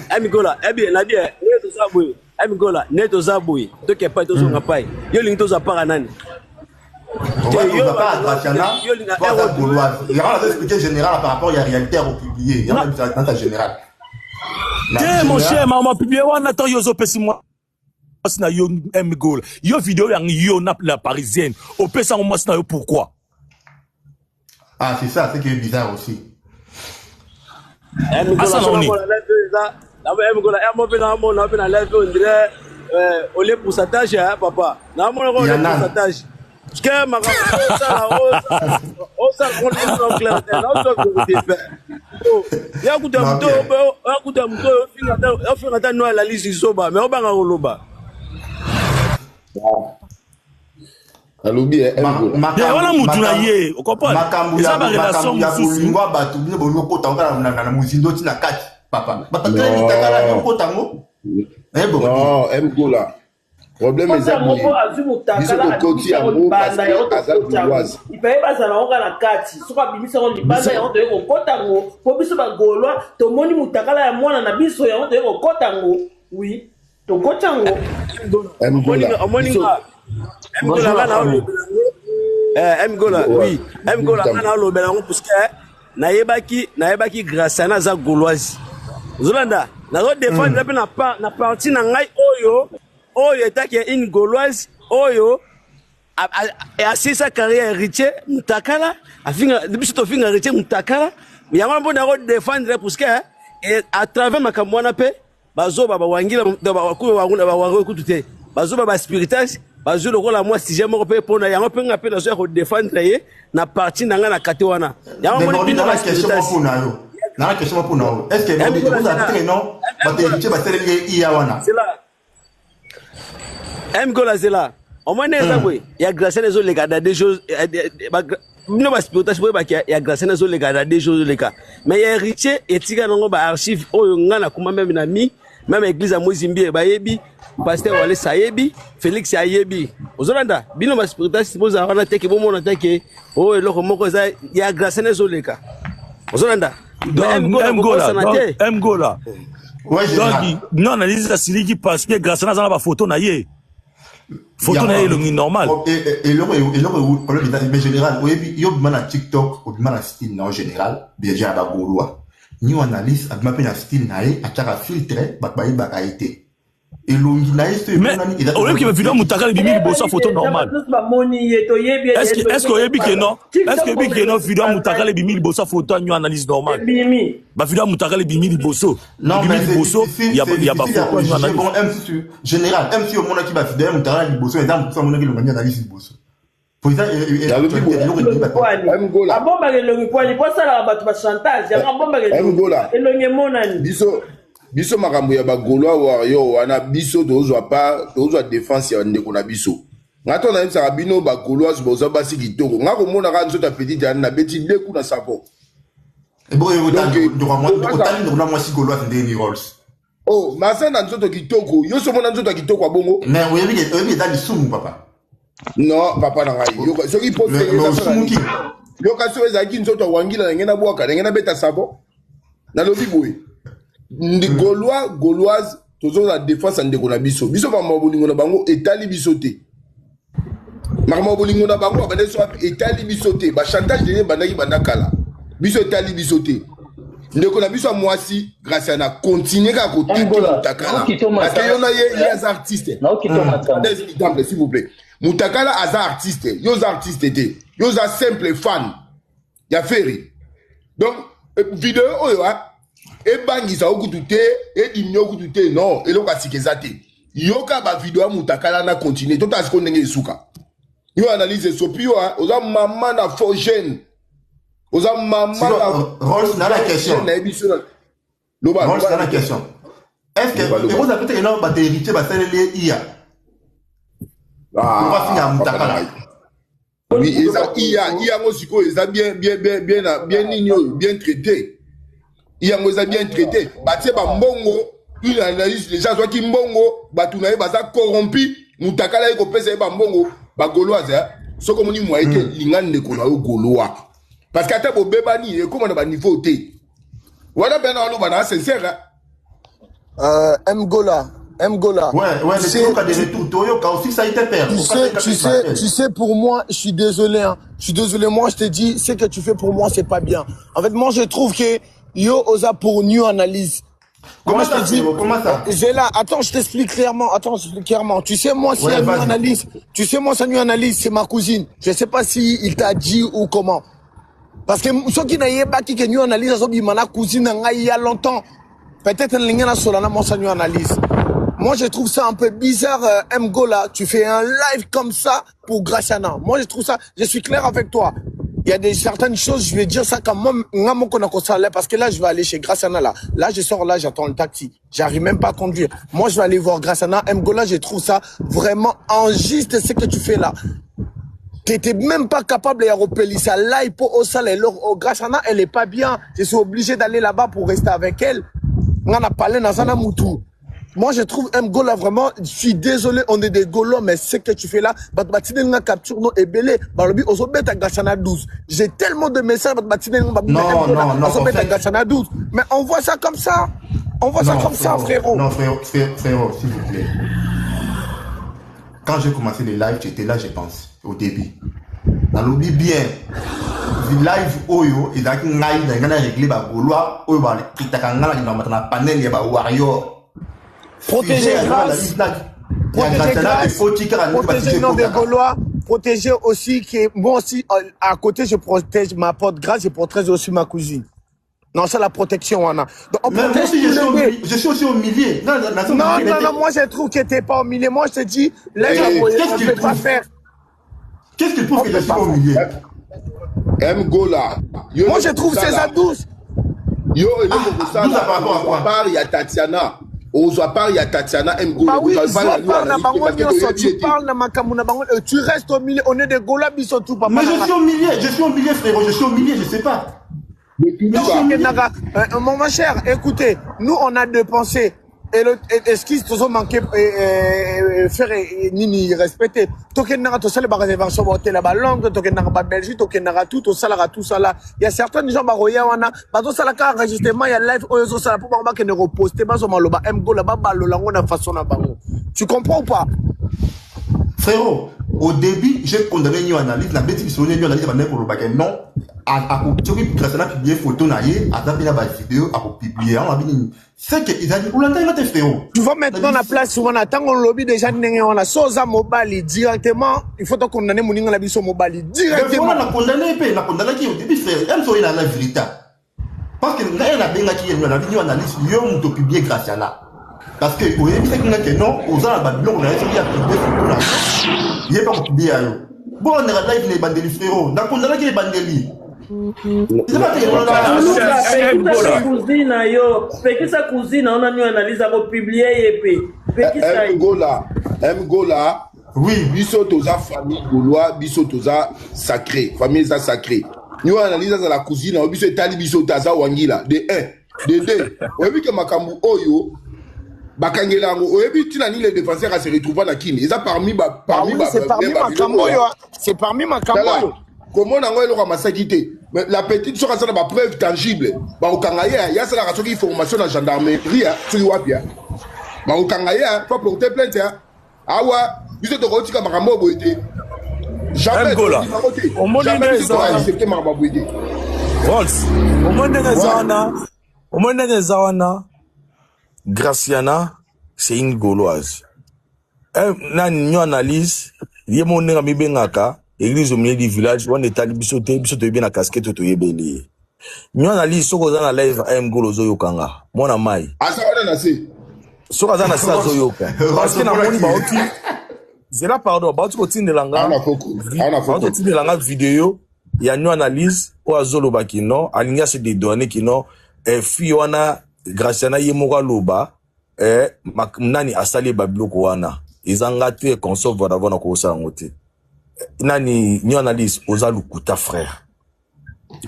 Amigola, ebi na bien, ne toza boye. Amigola, ne toza boye. Toke pai tozonga pai. Yo lingi tozwa para nani? Ouais, on va pas à Graciana, toi, aza gauloise. Yango nazo expliquer général par rapport ya réalité ya kopublier. Yango na ta général. Te, mon cher, mama publie wana, ntango yo ozopesi mwasi na yo Mgola yo vidéo yango, yo na la parisienne, opesa yango mwasi na yo pourquoi? Ah, c'est ça, c'est qui est bizarre aussi. Amigola, Asala so oni. namona live eza. Amigola, mo mpe namona mpe na live on dirait olie pourcentage ya papa. Namona ko olie Ya nani? pourcentage. Parce que makambo osala osala ngo na clair te. Na so vérité pe. Ya kuta Na moto bien. ya kuta moto ofinga ta ofinga ta no alalisi zoba mais obanga koloba. Alobi Mgola. Ye wana mutu na ye, ocomprendre? Makambo Eza ya barelation makambo ya mosusu. bolingo ya bato, bino bolingi okota ngo kaka na mozindo ntina kati, papa. Bato Non. mitakala okota ngo. Eh, bon. Non, Mgola, problème eza yango boye. mpo azwi Biso motakala, tokoti abimisi yango yango parce libanda, yango que aza tokoti yango. gauloise. Ipaye bazala yango kaka na kati. Soki abimisi yango libanda, yango toye kokota yango, mpo biso bagaulois tomoni motakala ya mwana na biso, yango toye kokota yango. Oui, tokoti yango. Mgola, Omoni biso nga Mgola, Bonjour nga la na famille. olobela yango. Mgola, oui, Mgola, nga na olobela yango parce que nayebaki Graciana aza gauloise. Ozolanda, nazo défendre mpe na parti na ngai oyo oyo etaki ya une Gauloise oyo asilisa carrière Héritier Mutakala, afinga biso, tofinga Héritier Mutakala. Yango wana mpo nako défendre, puisque à travers makambo wana mpe bazoba bawangila bawango kutu te, bazoba baspiritas bazwi lokola mwa sujet moko mpe mpona yango mpe nga mpe nazoya kodéfendre ye na parti na ngai na kate wana. Yango moni bino baspiritas nana question moko mpona yo: est ce que ozala te non, bato Héritier basaleli ye iya wana? Mgola, zela, omoni eza boye ya Gracien ezoleka na deux choses. Bino baspiritas boyebaki ya Gracien ezoleka na deux choses, ezoleka, mais ya Héritier etika nango baarchive oyo ngai nakoma. Même na mi même église ya Moïse Mbie bayebi, pasteur Walesa ayebi, Félix ayebi. Ozolanda, bino baspiritas bozala wana teke, bomona teke oyo eloko moko eza ya Gracien ezoleka. Ozolanda? Mgola, donc non, analyse asiliki parce que Gracien aza na bafoto na ye, photo na ye elongi normal. Eloko eloko problème eza, mais général, oyebi, yo obima na TikTok, obima na style na yo général déjà ya bagaulois. Ni analyse abima mpe na style na ye, atiaka filtre, bato bayebaka ye te, elongi na ye so. Emonani. Oyebi ke video mutakala ebimi liboso ya photo normal? Bamoni ye, toyebi. Est ce que oyebi ke non, est ce que oyebi ke non, video ya mutakala ebimi liboso ya photo ya nyo analyse normal? Ebimi. Bavideo ya mutakala ebimi liboso, ebimi liboso ya bafoto ya nyo analyse. Bon, MC général, MC omonaki bavideo ya mutakala liboso, eza mosusu amonaki elongi ya analyse liboso. Abombaka elongi pwani po asalaka bato bachantage. Yango abombaka elongi emonani. Biso makambo ya bagaulois warrior wana, biso tozwa pa tozwa défense ya ndeko na biso. Nga to nayebisaka bino, bagauloise boza basi kitoko. Nga komonaka nzoto ya petite yani, nabeti ndeku na savon. Otali ndeko na mwasi gauloise ndeni Rolls? Oh, maza na nzoto kitoko. Yo so omona nzoto ya kitoko ya bongo? Mais oyebi eza lisumu, papa. Non, papa na ngai, soki yoka, soki ezalaki nzoto ya wangila, ndenge nabwaka, ndenge nabeta savon. Nalobi boye, gaulois, gauloise, tozozala défense ya ndeko na biso. Biso makambo ya bolingo na bango etali biso te. Makambo ya bolingo na bango babandaki so wapi etali biso te. Bachantage ndenge ebandaki banda kala, biso etali biso te. Ndeko na biso ya mwasi Gracia na continue kaka kotaki Mutakala, parce que yo na ye, ye aza artiste. Exemple, s'il vous plaît, Mutakala aza artiste, yo oza artiste te, yo oza simple fan ya Ferre. Donc video oyo ebangisa yo kutu te, edimi yo kutu te. Non, eloko ya sika eza te. Yoka bavideo ya Mutakala na continue, totala sikoyo ndenge esuka. Yo analyse esopi yo, oza mama na faux jeune, oza mama. Na na la question. Nayebi so. Loba. Rolls, na la question: est ce que ekozala peut-être no bato Héritier basaleli ye iya bafinga Mutakala? Oui, eza iya. Iya yango sikoyo eza bien, bien, bien, bien, bien nini oyo, bien traité. Iya yango eza bien traité, batie bambongo. Une analyse déjà azwaki mbongo, bato na ye baza corrompu. Mutakala ye kopesa ye bambongo. Bagauloise, soki omoni moye te, linga ndeko na yo gaulois, parce que ata bobebani, ekóma na baniveau te wana mpe na oloba na sincère. M Gola, M Gola. Ouais, mais c'est cas de retour. Toyoka aussi, ça a été père. Tu sais, pour moi, je suis désolé, hein. Je suis désolé, moi, je te dis, ce que tu fais pour moi, c'est pas bien. En fait, moi, je trouve que yo oza pour New Analyse. Comment ça, dis, comment ça? J'ai là, attends, je t'explique clairement, attends, je t'explique clairement. Tu sais, moi, si ouais, New Analyse, tu sais, moi, sa New Analyse, c'est ma cousine. Je sais pas si il t'a dit ou comment. Parce que soki nayebaki ke New Analyse azobima na cousine na ngai il y a longtemps, peut-être nalingi nasola na mwasi New Analyse. Moi, je trouve ça un peu bizarre, M Gola, tu fais un live comme ça pour Graciana. Moi, je trouve ça, je suis clair avec toi. Il y a des certaines choses, je vais dire ça comme moi, nga moko nakosala, parce que là, je vais aller chez Graciana, là. Là, je sors là, j'attends le taxi. J'arrive même pas à conduire. Moi, je vais aller voir Graciana. M Gola, je trouve ça vraiment injuste, ce que tu fais là. T'étais même pas capable de repérer ça là, pour au salle, oh, Graciana, elle est pas bien. Je suis obligé d'aller là-bas pour rester avec elle. On a parlé dans un moutou. Moi, je trouve M Gola vraiment, je suis désolé, on est des Gaulois, mais ce que tu fais là, bat capture no ebele, balobi ozobeta Graciana 12. J'ai tellement de messages, bat Non, non, non. Ozobeta Graciana 12. Mais on voit ça comme ça. On voit ça comme ça, frérot. Non, frérot, frérot, s'il vous plaît. Quand j'ai commencé les lives, tu étais là, je pense, au début. Nalobi bien. Live oyo ezalaki ngai na ngai na régler ba Gaulois oyo ba kitaka ngai na kinamata na panel ya ba warrior. Protéger grâce. Protéger grâce. Protéger non des Gaulois. Protéger aussi que moi aussi à côté je protège ma pote grâce, je protège aussi ma cousine. Non, c'est la protection, Anna. Donc, on protège aussi, je, suis au, je suis aussi au milieu. Non, non, non, non, non, moi je trouve que t'es pas au milieu. Moi je te dis, là, qu'est-ce on peut pas faire. Qu'est-ce qui prouve que je suis au milieu? M. Gola. Moi je trouve c'est à douce. Yo, ah, part, il y a Tatiana. ozwa part ya Tatiana M. Gola. Bah oui, zwa part na bango nyonso, tu parles na makambo na bango, tu restes au milieu, on est des Gola biso tout papa. Mais je suis au milieu, je suis au milieu frérot, je suis au milieu, je sais pas. Mon cher, écoutez, nous on a deux pensées. Et le, est-ce qu'ils se sont manqué faire nini respecter tokendaka tosala ba réservation ba ba Londres tokendaka ba Belgique tokendaka tout tosalaka tout ça là. Il y a certains gens baroya wana bazosalaka enregistrement ya live oyo ezosala mpo bango bakende koposte bazwa maloba M Gola babalola yango na façon na bango. Tu comprends ou pas? Frérot, au début, j'ai condamné New Analyse, la bêtise sur New Analyse, bandeko kolobaka non, soki Graciana publier photo na ye, aza mpe na ba vidéo akopublier yango abi nini. C'est que ezali olanda nga te frérot. Tu vois maintenant na place wana ntango olobi déjà ndenge wana so oza mobali directement il faut tokondamne moninga na biso mobali directement. Voilà, na condamné mpe na condamnaki au début frère, M soki na la vérité. Parce que ngai nabengaki ye na New Analyse, yo moto publier Graciana. Parce que oyebisaki nga ke non, oza na babiloko na ye soki apublie photo na yo, ye mpe akopublie ya yo. Bolandaka live na ebandeli frérot, nakondamnaki ebandeli. Pekisa cousine na yo, pekisa cousine na yo na New Analyse akopublie ye mpe. Pekisa ye. M Gola, M Gola. Oui. Biso toza famille Gaulois, biso toza sacré, famille eza sacré. New Analyse azala cousine na yo, biso etali biso te, aza wangila de 1 de 2. Oyebi ke makambo oyo bakangela yango, oyebi ntina nini le défenseur a se retrouva na Kini, eza parmi ba parmi ba c'est parmi makambo oyo, c'est parmi makambo oyo. Komona yango eloko ya masaki te. Mais la petite soki aza na ba preuve tangible, bakokanga ye, ye asalaka soki formation na gendarmerie, soki wapi, bakokanga ye, faut porter plainte. Awa biso tokotika makambo boye te. Jamais jamais biso tokoaccepte makambo boye te. Rolls, omoni ndenge eza wana, omoni ndenge eza wana, Graciana, c'est une Gauloise. Nani nyo analyse, ye mo ndenge amibengaka, église au milieu du village, wana etali biso te, biso toyebi na casquette toyebeli ye. Nyo analyse, soki oza na live M Golo ozoyoka nga, mwana mai. Aza wana na se. Soki aza na se azoyoka. Parce que namoni baoti, zela pardon, baoti kotindela nga, baoti kotindela nga video ya nyo analyse oyo azoloba kino, alingi ase dédouaner kino, fille wana Graciana ye moko aloba, nani asali ba biloko wana. Eza nga te console voilà voilà kosala yango te. Nani nyo analyse oza lukuta frère.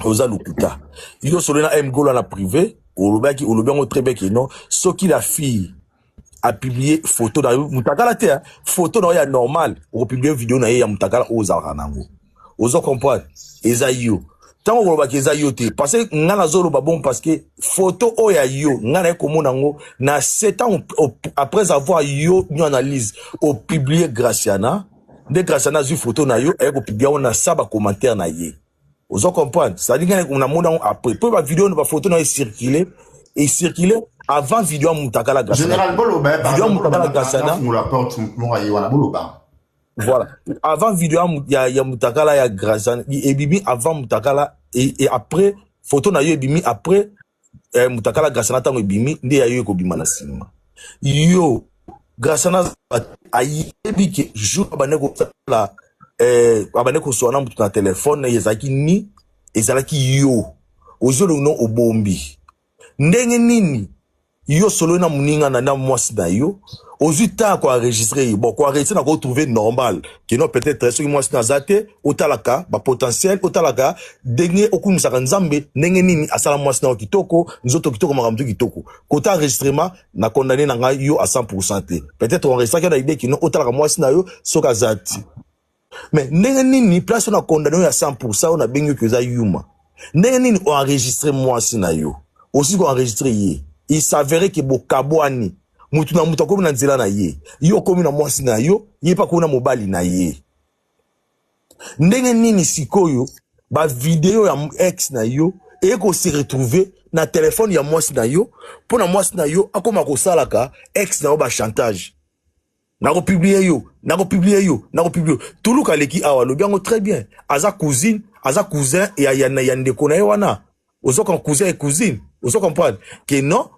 Oza lukuta. Yo solo na M Gola na privé, olobaki olobi yango très bien que non, soki la fille a publié photo na mutakala te, photo na ya normal, o publier vidéo na ye ya mutakala ozalaka nango. Ozo comprendre? Eza yo. Tango kolobaki eza yo te, parce que nga nazoloba bon parce que photo oyo ya yo, nga na komona ngo na 7 ans après avoir yo nyo analyse o publier Graciana, nde Graciana azwi photo na yo aye ko publier na sa ba commentaire na ye. Ozo comprendre? C'est-à-dire nga na mona après po ba vidéo ba photo na ye circuler et circuler avant vidéo mutakala Graciana. Général Boloba, vidéo mutakala Graciana. La porte mora ye wana Boloba. Voilà. Avant vidéo ya mutakala ya Graciana ebimi avant mutakala et après photo na yo ebimi après mutakala Graciana tango ebimi nde ya yo ekobima na sima. Yo Graciana ayebi ke jour abande kosala abande koswana mutu na téléphone ezalaki ni ezalaki yo ozolo no obombi ndenge nini yo solo na muninga na mwasi na yo ozwi temps ko enregistrer ye. Bon, ko enregistrer na ko trouver normal que non peut-être soki mwasi na za te otalaka ba potentiel otalaka ndenge okumisaka nzambe ndenge nini asala mwasi na yo kitoko nzoto kitoko makambo kitoko kota enregistrement na condamné na ngai yo à 100% te peut-être enregistraki na idée que non otalaka mwasi na yo soki aza te. Mais ndenge nini place na condamné yo à 100% on a bengi que za yuma ndenge nini o enregistrer mwasi na yo aussi ko enregistrer ye il s'avérait que bokabwani mutu na mutu akomi na nzela na ye yo okomi na mwasi na yo ye pa akomi na mobali na ye. Ndenge nini sikoyo ba video ya ex na yo eye ko se retrouver na telefone ya mwasi na yo mpo na mwasi na yo akoma kosalaka ex na yo ba chantage? Nakopublie yo, nakopublie yo, nakopublie yo. Tuluka aleki awa, alobi yango très bien. Aza cousine, aza cousin ya ndeko na ye wana. Ozo cousin et cousine, ozo comprendre que non,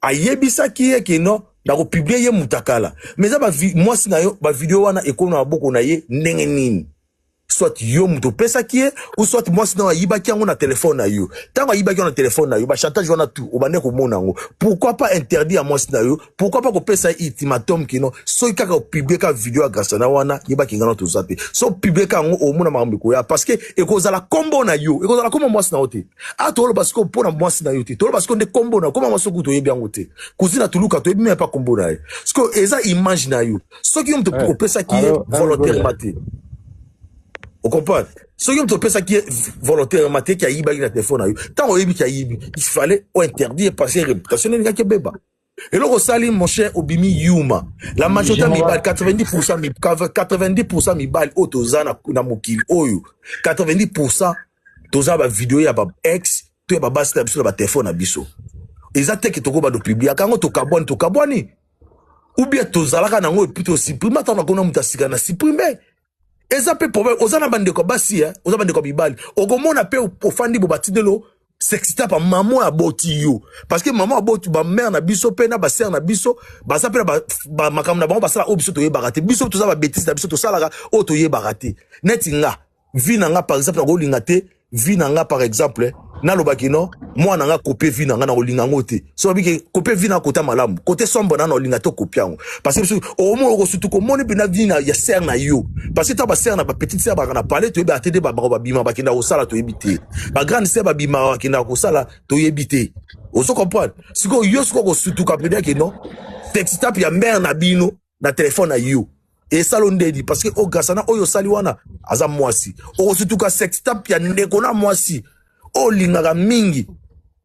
ayebisaki ye ke non, nakopublie ye mutakala. Mais eza mwasi na yo, ba video wana ekomi na maboko na ye ndenge nini? Soit yo moto opesaki ye, ou soit mwasi na yo ayibaki yango na telefone na yo. Ntango ayibaki yango na telefone na yo, bachantage wana tout obande komona yango. Pourquoi pas interdit ya mwasi na yo? Pourquoi pas kopesa ye ultimatum kino soki kaka opublie ka video ya Graciana wana, yebaki ngana toza te. So opublie ka yango, omona makambo ekoya, parce que ekozala kombo na yo, ekozala kombo mwasi na yo te. A toloba sikoyo mpo na mwasi na yo te, toloba sikoyo nde kombo na yo, kombo mwasi okutu toyebi yango te. Cousine Tuluka toyebi meme pas kombo na ye. Sikoyo eza image na yo. Soki yo moto opesaki ye volontairement te, ocomprendre? Soki moto opesaki ye volontairement te, ki ayibaki na telefone na yo, ntango oyebi ki ayibi, il fallait ointerdire, parce que réputation elingaki ebeba. Eloko osali, mon cher, obimi yuma. La majorité ya mibali, 90% mibali oyo toza na mokili oyo, 90% toza ba video ya ba ex to ya babasi na biso na batelefone na biso. Eza te ke tokoba topubliaka yango, tokabwani, tokabwani, ou bien tozalaka nango et puis tosupprime. Ata nakona moto asika na supprime, eza mpe problème. Oza na bandeko ya basi, eh? Oza bandeko ya mibali, okomona mpe ofandi bo batindelo sextape ya mama aboti yo, parce que mama aboti bamare na biso mpe na basere na biso baza mpe na makambo na bango basala oyo biso toyebaka te. Biso toza babétise na biso tosalaka oyo toyebaka te. Neti nga, vie na nga par exemple, nakolinga te vie na nga par exemple nalobaki no mwana nga kopie vie na nga, nakolinga yango te. So babiki kopie vie na kota malamu, kote sombo na nakolinga te kopie yango, parce que biso omona okosutu komoni mpena vie na ya sere na yo, parce que ta basere na bapetite sere baka na palais, toyebi ate te. Bango babima bakenda kosala, toyebi te. Bagrande sere babimaka bakendaka kosala, toyebi te. Ozo comprendre? Sikoyo yo sikoyo kosutuka mpena ke non, sextape ya mare na bino na telefone na yo esalo ndeni, parce que grâce na oyo osali wana, aza mwasi, okosutuka sextape ya ndeko na mwasi oyo olingaka mingi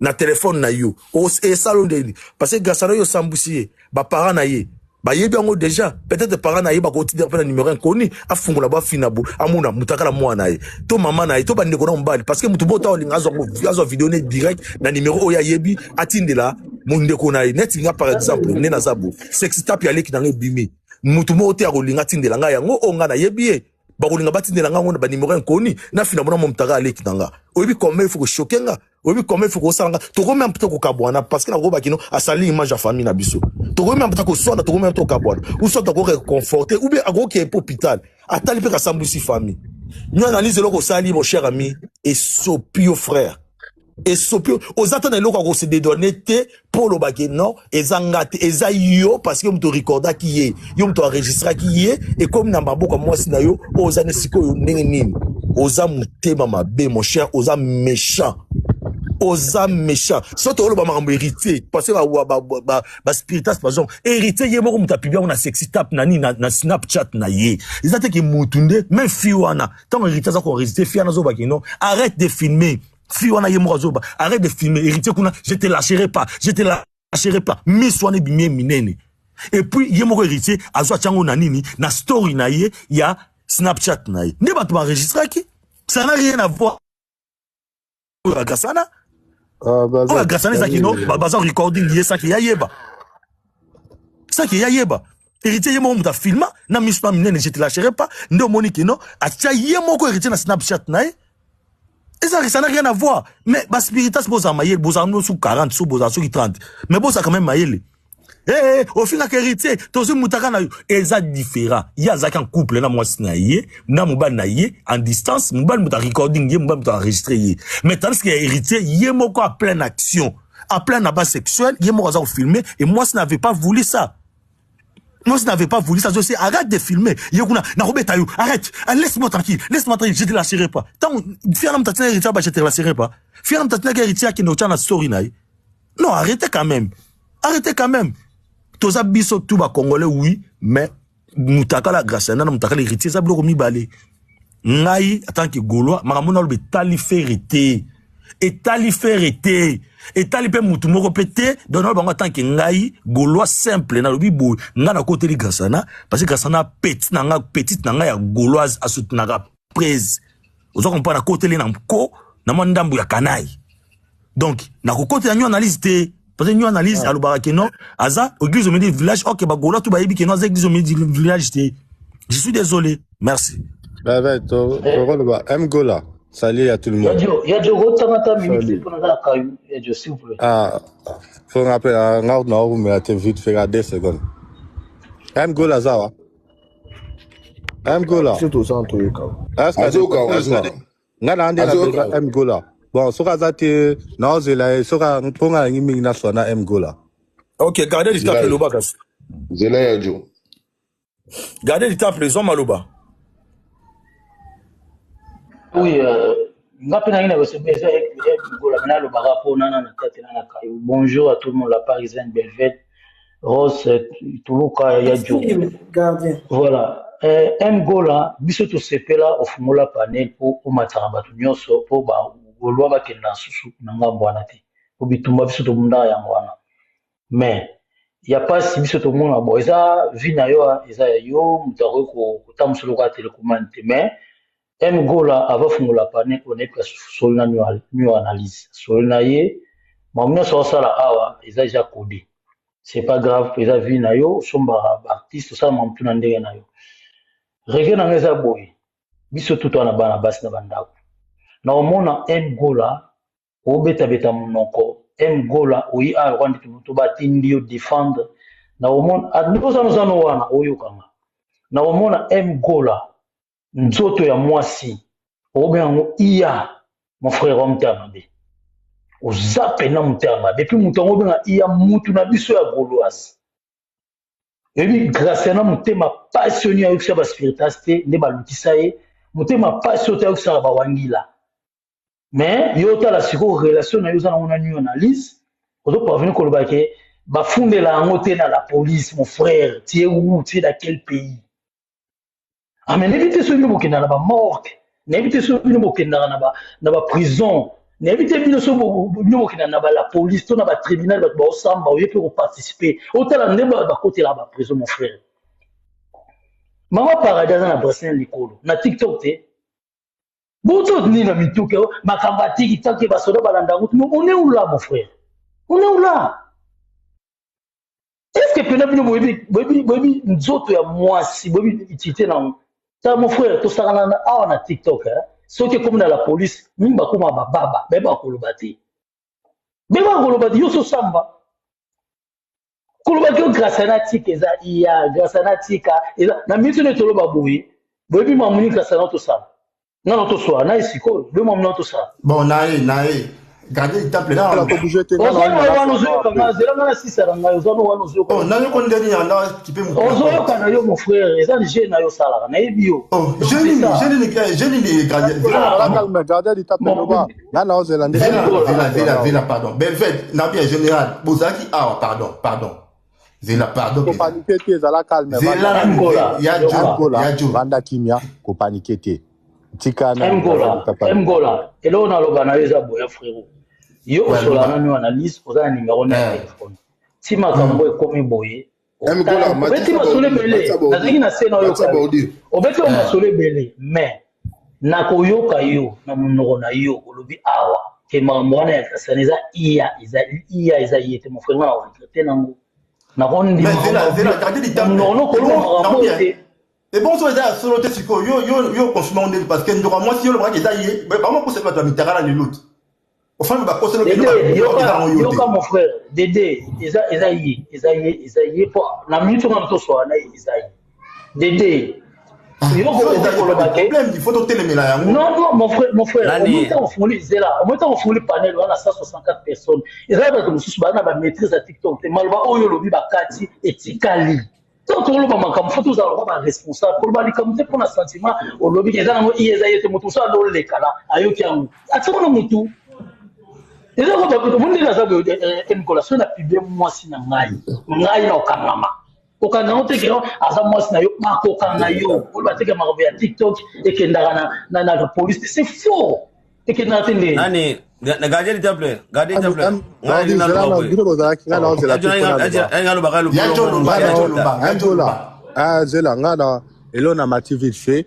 na telefone na yo esalo ndeni, parce que grâce na oyo osambwisi ye, baparent na ye bayebi yango déjà. Peut-être parent na ye bakotindela mpe na numéro inconnu, afungola bo afina bo amona mutakala mwana na ye to mama na ye to bandeko na mobali, parce que mutu bota olinga azwa video ne direct na numéro oyo ayebi, atindela mondeko na ye. Neti nga par exemple, nde naza bo sextape ya leki na nga ebimi, mutu moko te akolinga atindela ngai yango oyo ngai nayebi ye. Bakolinga batindela ngai yango na banimero inconnu, nafina bona mo mutaka aleki na nga. Oyebi combien il faut kochoquer nga? Oyebi combien il faut kosala nga? Tokomi mpe kokabwana, parce que nakobaki no asali image ya famille na biso. Tokomi mpe koswana, tokomi mpe kokabwana, ou soit akoki réconforter, ou bien akoki mpe hôpital atali mpe kasambwisi famille. Nyo analyse eloko osali, mon cher ami, esopi yo, frère, esopi yo. Oza ta na eloko ya kose dédouaner te mpo olobaki non, eza nga te, eza yo, parce que moto recordaki ye, yo moto enregistraki ye, ekomi na maboko ya mwasi na yo oyo oza ne sikoyo ndenge nini? Oza motema mabe, mon cher, oza méchant, oza méchant. So toloba makambo héritier, parce que baspiritas ba bazonga héritier ye moko moto apublie yango na sextape na nini na Snapchat na ye. Eza te ke mutu nde même fille wana, ntango héritier aza koenregistre, fille wana azobaki non, arrête de filmer. Fille wana ye moko azoba arrête de filmer. Héritier kuna, je te lâcherai pas, je te lâcherai pas. Miso wana ebimi ye minene. Et puis ye moko héritier azwa tiango na nini, na story na ye ya Snapchat na ye, nde bato baenregistraki. Ça n'a rien à voir oyo agasana. Oyo agasana ezaki no baza recording ye saki ya yeba, saki ya yeba. Héritier ye moko moto afilma na miso na minene, je te lâcherai pas. Nde omoni kino atia ye moko héritier na Snapchat na ye. Eza, ça n'a rien à voir. Mais baspiritas, bozala mayele. Bozala no su 40, so bozala soki 30, mais bozala quand même mayele. Hey, ofingaka héritier, tozwi mutaka na yo, eza différent. Ye azalaki en couple na mwasi na ye, na mobali na ye en distance. Mobali moto arecording ye, mobali moto enregistre ye. Mais tandis que héritier ye moko en pleine action, en plein abat sexuel, ye moko aza kofilmer, et mwasi n'avait pas voulu ça. Mwasi n'avait pas voulu ça. Je sais, arrête de filmer. Ye kuna nakobeta yo, arrête, laisse-moi tranquille, laisse-moi tranquille, je te lâcherai pas. Ntango fiana moto atina héritier ba je te lâcherai pas, fiana moto atinaki héritier akende otya na story na ye. Non, arrêtez quand même, arrêtez quand même. Toza biso tout bacongolais, oui, mais mutakala grâce na mutakala héritier eza biloko mibale. Ngai en tant que Gaulois, makambo naloba etali Ferre te, etali Ferre te, etali mpe mutu moko mpe te. Donc naloba bango en tant que ngai Gaulois simple, nalobi boye: ngai nakoteli Grâce na, parce que Grâce na petit na nga, petite na ngai ya Gauloise, asoutenaka. Prese oza comprendre, nakoteli na nko na mwa ndambo ya kanayi. Donc nakokotela nyo analyse te, parce que nyo analyse alobaka ke non, aza église au milieu du village. Ok, bagola tout bayebi ke non, aza église au milieu du village te. Je suis désolé, merci. Ben, tokoloba M Gola. Salut à tout le monde. Yadio, Yadio, otanga ta minute Salut. mpo naza na kayu. Yadio, s'il vous plaît. Ah, faut rappeler, nga na oumela te vite fait à 2 secondes. M Gola zawa. M Gola. Biso toza na toyoka. Est-ce que Azoyoka, azoyoka. Nga na nde na Azoyoka. besoin M Gola. Bon, soki aza te naozela ye soki mpo nga nalingi mingi naswa na M Gola. Ok, gardez du temple, Zela, loba kasi. Zela ya Jo. Gardez du temple, zwa maloba. Oui, nga mpe nangi na kosepela eza Gola, me nalobaka mpo nana na kati na na kayu. Bonjour à tout le monde, la Parisienne, Belvette, Rose, Tuluka, Yadio. Merci, gardien. Voilà. M Gola, biso tosepela ofungola panel mpo omataka bato nyonso mpo bagolwa bakenda susu na ngambo wana te. Po bitumba biso tobundaka yango wana. Mais ya pasi biso tomona bon eza vie na yo eza ya yo moto akoki kotambusa lokola telecommande te, mais M Gola ava fungola panel oyo nayebi kasi solo na new analyse solo na ye makambo nyonso aosala awa eza deja codé. C'est pas grave, eza vie na yo, osombaka ba artiste, osala makambo tu na ndenge na yo. Regret na ngai eza boye, biso tutu wana bana basi na bandako na omona M Gola obetabeta monoko, M Gola oyi awa lokola ndeti moto batindi yo défendre na omona oza noza no wana oyokanga na omona M Gola nzoto ya mwasi okobenga yango iya mon frère wa motema mabe, oza pena motema mabe. Puis moto yango obenga iya mutu na biso ya gauloise oyebi grâce na motema pasi oyo nini ayokisa ba spiritas te nde balukisa ye motema pasi oyo te ayokisaka bawangila. Mais yo otala sikoyo relation na yo oza nango na new analyse, ozo parvenir koloba ke bafundela yango te na la police. Mon frère, tu es où, tu es dans quel pays? Ah, mais nayebi te soki bino bokendaka na bamorgue, nayebi te soki bino bokendaka na baprison, nayebi te bino soki bino bokendaka na ba la police to na batribunal, bato baosamba oye mpe koparticipe otala nde bakotelaka baprison. Mon frère, mama Paradis aza na bracelet likolo na TikTok te, boto nini na mituke makambo ya TikTok basoda balanda yango. Mais on est où là, mon frère? On est où là? Est-ce que pena bino boyebi boyebi boyebi nzoto ya mwasi, boyebi utilité na yango? Ta mon frère, tosakana na awa na TikTok, hein? Soki ekomi na la police mingi bakóma bababa, bayebaka koloba te, bayebaka koloba te. Yo sosamba koloba ke grâce na tika eza iya grâce na tika eza na minute nde toloba boye, boyebi mamuni grâce na tosala nano toswala na ye sikoyo boye mamuni na tosala. Bon, na ye gardien du temple na Ala kobouge te, nga na oza no olinga wana naswa ozoyoka ape. nga, zela nga na sisa na ngai, oza no wana ozoyoka. Oh, nayoka ndeni ya na kipe motu na Ozoyoka porte. na yo mon frère, eza jeu na yo osalaka, nayebi yo. Oh, Donc je c'est nini ça. je nini je nini gardien zela Zala pardon. calme, gardien du temple Bon, loba. Nga na ozela nde Zela sikoyo Gola. zela naswa zela na zela pardon Belvette na bien général bozalaki awa, pardon pardon zela pardon mpenza. Kopanike te, ezala calme, Zela vanda nanu kimia. Gola, ya jo yoka. Gola, ya jo. vanda kimia, kopanike te. Tika na M gardien du Gola, temple. M Gola, eloko naloba na yo eza boya frérot. Yo Ouais, osola loba. nanu analyse, oza na numéro na ya Eh. telefone. Ti makambo ekomi boye, M Gola, obeti matisa masolo baudi, ebele, matisa nazalaki baudi, na se na matisa oyoka yo. baudi. Obeti yo Eh. masolo ebele, mais nakoyoka yo na monoko na yo olobi awa ke makambo wana ya kasana eza iya eza iya eza ye te mon frère, nga na regrete nango. Nakondima Mais zela zela gardien du na temple. monoko nokoloba Ebon makambo oyo naobi te. Ebon so eza ya solo te sikoyo yo yo yo confirme ndeni parce que ndoka mwasi yo lobaka eza ye bango kosa bato ya mitakala lelo te ofandi bakoselo Dede, eza yoka, yango yo te. yoka mon frère, Dede, eza eza ye, eza ye, eza ye po na minute nga toswala na ye eza ye. Dede, yo So eza kokoki ye pas koloba de ke problème, il faut totelemela yango. Non, non, mon frère, mon frère, Nani? omoni ntango ofungoli zela, omoni ntango ofungoli panel wana 164 personnes, eza bato mosusu baza na bamaîtrise ya TikTok te, maloba oyo olobi bakati etikali. Ntango tokoloba makambo, fo tozala lokwa baresponsable, koloba likambo te mpona sentiment olobi ke eza nango iye eza ye te, moto mosusu alolekala ayoki yango atiako na motu eza omoni ndenge aza boye Nicolas, soki na publie mwasi na ngai, ngai na okangama kokanga yango te ke aza mwasi na yo, bakokanga yo oloba te ke makambo ya TikTok ekendaka na police te, c'est faux, ekendaka te ndenge Nani na gardien du temple, gardien du temple. Nga Gardien, na zela loba na boye. bino bozalaki nga na ozela te mpo naloba. Nga loba Ya jo loba, Nga ya na jo loba, ya jo Gola. loba. Ah, zela nga na elo na mati vite fait.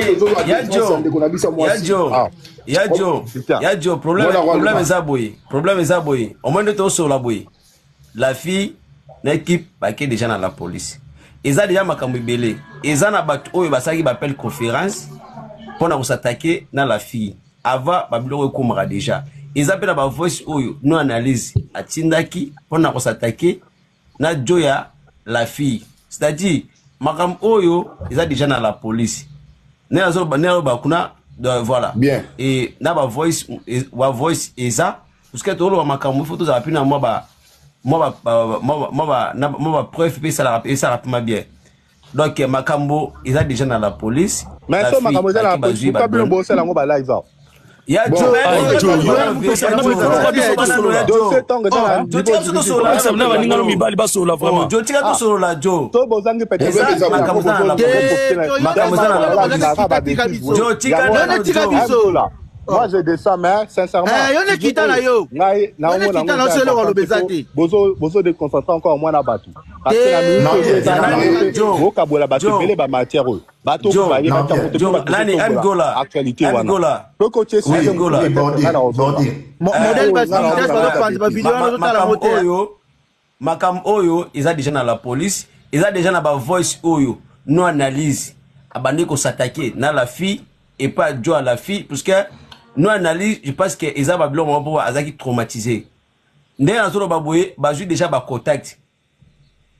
Biso tozozwa ya défense ya jo ndeko na biso ya ya mwasi. jo Ah, ya jo putain. ya jo problème Mwana problème aloba. eza boye, problème eza boye, omoni nde tosola boye. La fille na équipe bake déjà na la police. Eza déjà makambo ebele. Eza na bato oyo basalaki baappel conférence mpona kosatake na la fille avant babiloko ekomaka déjà. Eza mpe na bavoice oyo no analyse atindaki mpona kosatake na jo ya la fille. C'est-à-dire makambo oyo eza déjà na la police. Nde nazoloba kuna, donc voilà. Bien. Et na bavoice, bavoice eza parce que toloba makambo, il faut tozala mpe na mwa ba mwa ba mwa ba mwa ba preuve mpe esalaka mpe bien. Donc makambo eza déjà na la police. Mais so makambo eza na la police, pourquoi bino bosala yango ba live awa? Ya dossier ntongo eza na niveau na baningano mibali basolola vraiment. Jo, tika tosolola, Jo. To bozangi. Eza makambo eza na la makambo eza na la Jo, tika nano, Jo. Moi, je descends, mais sincèrement, Eh, yo nde kita na yo. Ngai Yo nde kita na yo, so eloko aloba eza te. Bozo bozo déconcentrer encore mwana bato parce que na minute oyo eza na Jo. okabola bato Jo. ebele bamatière oyo bato Jo. bayeba ntango te. Jo, nani, M. Gola. Actualité M. wana Gola. soki otie Oui, Gola. Modèle basilitas bazopanza bavideo wana, ozotala yango Makambo te. oyo, makambo oyo eza déjà na la police, eza déjà na bavoice oyo no analyse abandi kosatake na la fille et pas jo à la fille, puisque no analyse, je pense que eza babiloko moko mpo azalaki traumatisé. Ndenge nazoloba boye, bazwi déjà bacontact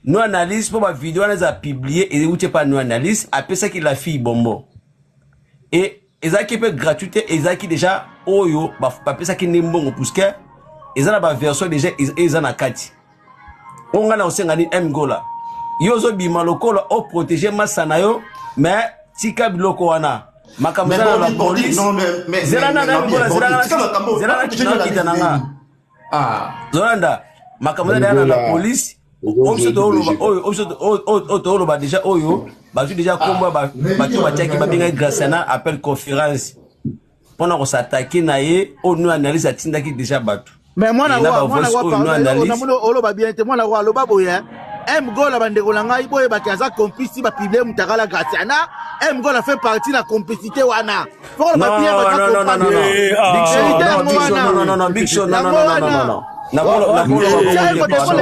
no analyse mpo bavideo wana eza publié, euti epa no analyse apesaki la fille bonbon et ezalaki mpe gratuit te, ezalaki déjà oyo bapesaki nde mbongo, puisque eza na baversion déjà eza na kati. Oyo ngai na kosenga nini, M Gola, yo ozobima lokola oprotege masa na yo, mais tika biloko wana, makambo eza na la police. Zela na M Gola, zela na kita na nga. Zolanda, makambo eza deja na la police. Oyo biso tooloba, oyo tooloba déjà, oyo bazwi déjà kombo ya bato batiaki, babengaki Graciana appel conférence mpona kosatake na ye, oyo no analyse atindaki déjà bato. Mais mwana Et na wa mwana bavoice wa oyo no pardon, analyse. namoni oloba bien te. Mwana wa aloba boye, M Gola, bandeko na ngai, boyebaki aza complice. Bapublier mutakala Graciana, M Gola fait partie na complicité wana. Faut Non, koloba bien, baza non, non, non, non, non. comprendre. Big Show, Vérité non, yango Big Show, wana. non, non, non, non, Big Show, non, non, Yango non, non, non, wana. non. Nakoloba bongo te, pardon.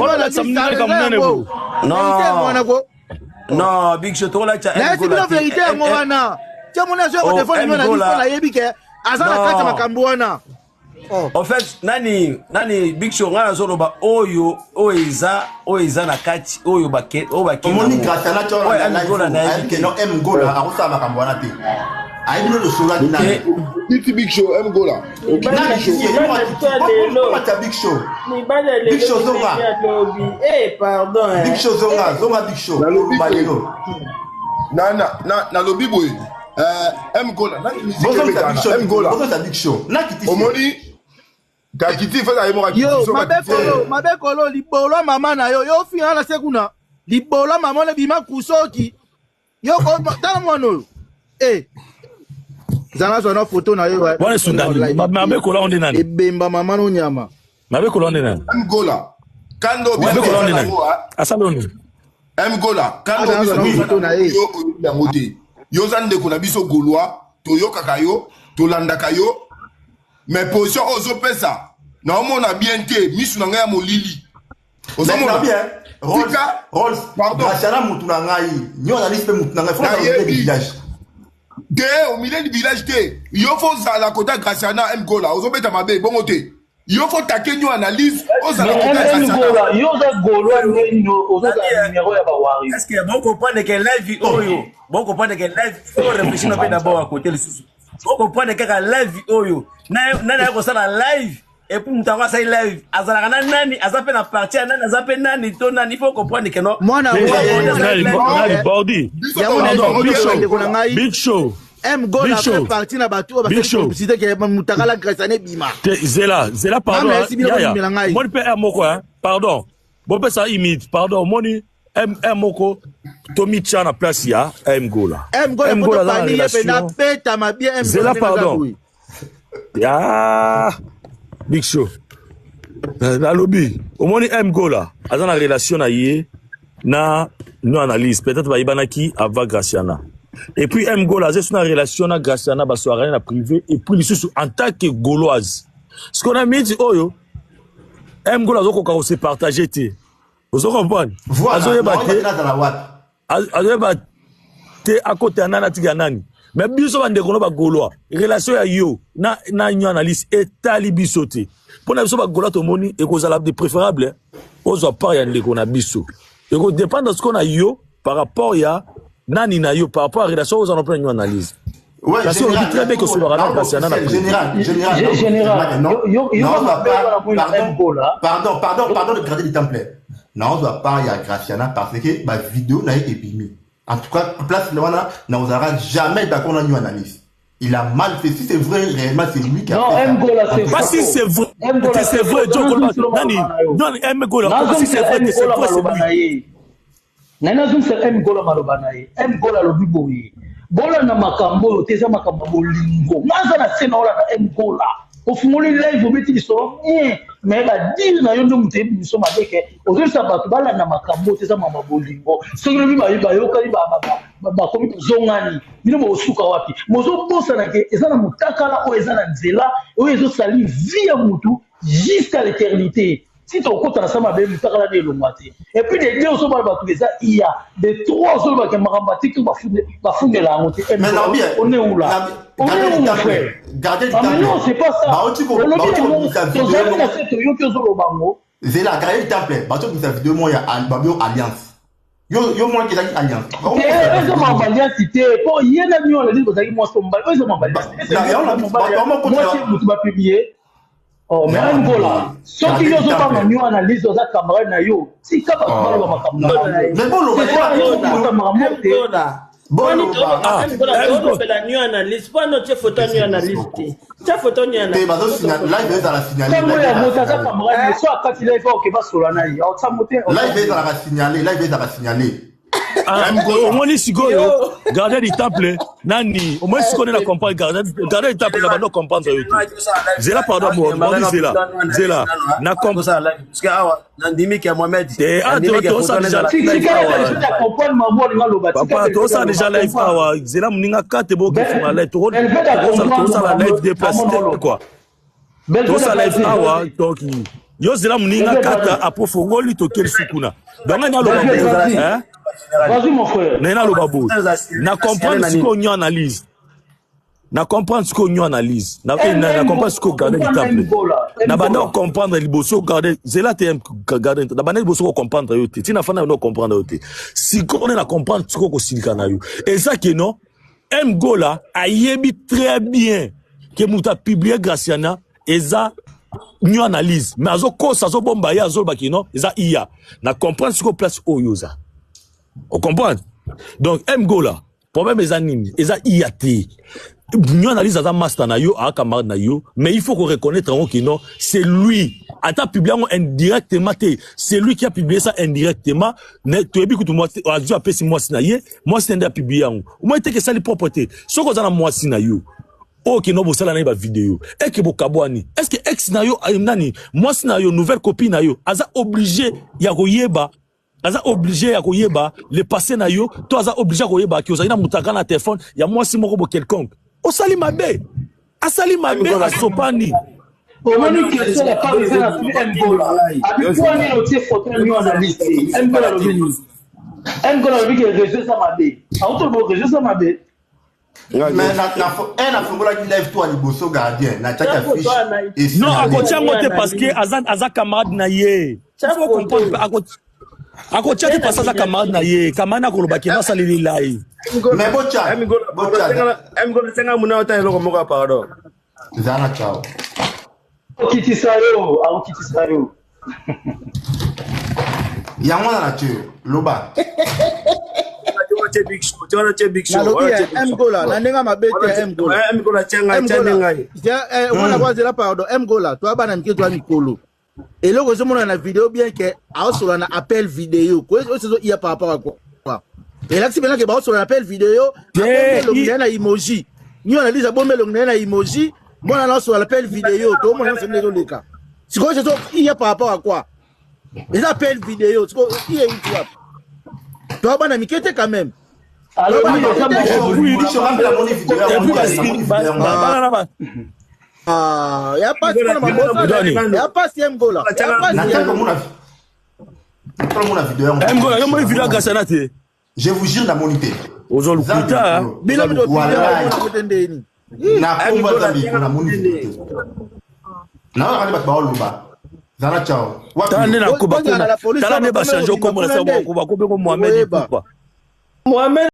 Non. Non, Big Show, tokolakisa M Nayesi Gola bino te. vérité yango wana. Tia moni azoya Oh, kodefendre M nio na Gola. biso, nayebi ke aza na kati ya Non. makambo wana. En fait, nani nani, Big Show, ngai nazoloba oyo oyo eza na kati, oyo bake, oyo bake Omoni nango. Graciana ti Oyo wana M Gola na nayebi ayebi te. ke non, M Gola akosala makambo wana te, ayebi no losolaki nani. Titi Big Show, M Gola. Komata Big Show. Mibali ya Big Show, lelo zonga. ya lobi. Eh, pardon, eh. Big Show, zonga, zonga, Big Show. Nalobi Oloba boye. lelo. Na nalobi boye. M Gola, nani musique Bozongisa Big Show. ebetana? M Gola. Bozongisa Big Show nakiti. Omoni kakiti feza ye moko akiti Yo so mabe bakiti. kolo, mabe kolo, libolo ya mama na yo. Yo ofinga na se kuna, libolo ya mama na bima kusoki yo tala mwana oyo e zala zwa na foto na yo. Wana esundani mabe kola onde nani? Ebemba mama no nyama. Mabe kola onde nani? M Gola. Kando Mabe biso kola onde toza nani? nango, ah. Asali onde? M Gola, kando Aza biso na toza foto na nango, ye. yo oyebi yango te. Yo oza ndeko na biso Gaulois, toyokaka yo, tolandaka yo. Mais position oyo ozopesa, naomona bien te, misu na ngai ya molili. Ozomona? Bien. Rolls, Tika, Rolls, pardon. Graciana mutu na ngai. Nyo analyse mpe mutu na ngai. Faut na Nayebi. du village. Te, au milieu du village te. Yo faut ozala kota Graciana. M Gola, ozobeta mabe bongo te. Yo faut take nyo analyse, ozala Mais kota M Graciana. Gola, yo oza Gaulois nini, ozozala numéro ya bawario? Est-ce que bon comprendre que live oyo, bon comprendre que live, il faut réfléchir un peu d'abord à côté lisusu. Bon comprendre kaka live oyo nani akosala live et puis moto yango asali live azalaka na nani, aza mpe na parti ya nani, aza mpe nani to nani. Il faut comprendre que non. Mwana Nani, nani, Bordi? Yango na Pardon, Big Show. ndeko na ngai. Big Show. M Gola Big Show. fait partie na bato oyo Big basali Show. complicité ke mutakala Graciana ebima. Te, zela, zela, pardon. Mama, Hein, esi bino yaya. bondimela ngai. Moni mpe r moko, hein, pardon, bopesa imite, pardon. Moni M R moko, tomitya na place ya M Gola. M Gola M po Gola aza na topani ye mpe relation. napetama bien M Gola Zela, ndenge aza pardon. boye. Ya Big Show, nalobi, omoni M Gola aza na relation na ye na no analyse, peut-être bayebanaki avant Graciana. Et puis M Gola aza so na relation na Graciana, baswakani na privé. Et puis lisusu, en tant que Gauloise, sikoyo na miniti oyo M Gola azokoka kose partage te. Ozo comprendre? Voilà, Azoyeba naoyeba te. te nazala wapi. Azoyeba te akota ya nani atika ya nani. Mais biso bandeko no bagaulois, relation ya yo na na nyo analyse etali biso te. Pona biso bagaulois tomoni ekozala de préférable ozwa part ya ndeko na biso. Eko dépendre siko na yo par rapport ya nani na yo par rapport à relation ozana mpe na nyo analyse. Ouais, Kasi olobi très bien que osolaka na Graciana na privé. Général, général, Général, non, yo- yo- non, yo- on va pas, yo- pardon, Gola. pardon, pardon, pardon de garder le temple. Non, on doit pas, il y a Graciana parce que ma vidéo n'a été ébimée. En tout cas, place là, on n'aura jamais d'accord dans une analyse. Il a mal fait. Si c'est vrai, réellement, c'est lui qui a Non, fait ça. M. Gola, En c'est tout cas, Pas si c'est vrai, M. Gola, c'est vrai, Joe Kolba, nani, nani, M. Gola, pas si c'est vrai, c'est vrai, c'est lui. Ngai nazongisela M Gola maloba na ye. M Gola alobi boye, bolanda makambo oyo te, eza makambo ya bolingo. Nga aza na se na olanda M Gola, ofungoli live obeti lisolo bien, mais badire na yo nde moto eyebi biso mabe ke ozolisa bato balanda makambo oyo te, eza makambo ya bolingo. Soki lobi bayokani, bakomi kozongani, bino bokosuka wapi? Bozobosana ke eza na motakala oyo eza na nzela oyo ezosali vie ya motu jusqu'à l'éternité. Si tokota na sama mabe, motakala nde elongwa te. Et puis de deux, ozobala bato eza iya, de trois, ozolobaka makambo atiki bafundela yango te. Mais non, bien. On est où là? On est où, mon frère? Gardez le Ah, mais non, temple. c'est pas ça. Bah, Olobi bah, yango, tu vidéo, tozali na se, toyoki ozoloba yango. Zela, gardez le temple. Bah, tu as vidéo, moi, il y a Babio Alliance. Yo, yo, moi, qui est Alliance. Te, eza makambo alliance te, po ye na nio alali kozalaki mwasi to mobali, oyo eza makambo alliance. Mwasi motu bapublie. Oh, mais Non, Angola, soki yo ozobanga nio analyse, oza camarade na yo, tika bato Oh. baloba makambo na bango. Mais bon, loba, C'est pas yo okota makambo te. Ah, tolobela new analyse mpo ano tie photo new analyse te, tia photo new Te, bazo signaler, live ezala signalé. Ntango Live ya ezala moto aza signalé. camarade, so akati live, oke basola na ye, aotiango te. Live ezalaka signalé, live ezalaka signalé. Ah, omoni sikoyo gardien du temple nani, omoni sikoyo nde na comprendre gardien du temple na bando comprendre yo te. Zela, pardon, moni zela, zela na comprendre nandimi ke Mohamed te. Ah, tosala déjà live awa. Comprendre mambo alinga loba. Papa, tosala déjà live awa. Zela, moninga kate bokefunga live, tosala live déplace te quoi, tosala live awa. Donc yo zela, moninga kata aprofongoli, tokeli sukuna. Donc ngani aloba boye, hein? Vas-y, mon frère. Naye naloba boye, na comprendre sikoyo nyo analyse, na comprendre sikoyo nyo analyse, na comprendre sikoyo gardien du temple. Na banda kocomprendre liboso gardien, zela te, gardien, na banda liboso kocomprendre yo te, ntina fanda banda kocomprendre yo te. Sikoyo nde na comprendre sikoyo kosilika na yo eza ke non, M Gola ayebi très bien ke moto apublie Graciana eza nyo analyse, mais azokosa, azobomba ye, azolobaki non, eza iya. Na comprendre sikoyo place oyo oza, ocomprendre. Donc M Gola, problème eza nini? Eza iya te, nyo analyse aza master na yo, aa camarade na yo, mais il faut qu'on reconnaître yango ke non, c'est lui ata publié yango indirectement te, c'est lui qui a publié ça indirectement. Toyebi kutu mwasi azwi, apesi mwasi na ye, mwasi na nde apublie yango. Omoi teke esali propre te. Soki oza na mwasi na yo oyo kende bosala na ye bavideo eke bokabwani, est ce que ex na yo, nani, mwasi na yo, nouvelle copine na yo aza obligé ya koyeba, aza obligé ya koyeba le passé na yo, to aza obligé ya koyeba ki ozali na mutaka na telefone ya mwasi moko bo quelconque? Osali mabe, asali mabe, asopani. Omoni question ya part eza na tuni M Gola, abi po nini otie photo ya nio analyse te? M Gola alobi nini? M Gola alobi ke réseau eza mabe, autoloba réseau eza mabe. Mais na nafungolaki live to ya liboso, gardien, natiaki affiche. Non, akotia yango te parce que aza camarade na ye. Il faut comprendre, akotia te parce que aza camarade na ye. Camarade akolobaki nasaleli lai. Mais botia. Senga muna ota eloko moko ya pardon. Zala, ciao. Akokitisa yo, akokitisa yo. Yango wana na tie loba. Nalobi ya M Gola na ndenge mabe te. M Gola, M Gola, tia ngai, tia nde ngai. Wana kwa zela, pardon. M Gola, toya bana mike, toya mikolo. Eloko ezomona na video bien ke aosola na appel video, oyo ezo iya par rapport à quoi? Elakisi mpenza ke baosola na appel video. Abombi elongi na ye na emoji, ni analyse abombi elongi na ye na emoji, mwana na osola na appel video, toomona nyonso nde ezoleka. Sikoyo ezo iya par rapport à quoi? Eza appel video, sikoyo iya euti wapi? Toya bana mike te quand même. Alobi eza Et puis bana na ba Ah, ya pasi mpona mabosa, ya pasi M Gola, ya pasi. Tala mona video yango. Eh, Ngola, yo moni video ya Graciana te. Je vous jure namoni te. Ozo lukuta. Bino bino video te ndeni. Na komba Nzambe ko namoni video te. Na kani bato baoloba. Zala ciao. Tala nde nakoba tala nde ba changer kombo na sa bakoba ko Mohamed Ipupa. Mohamed.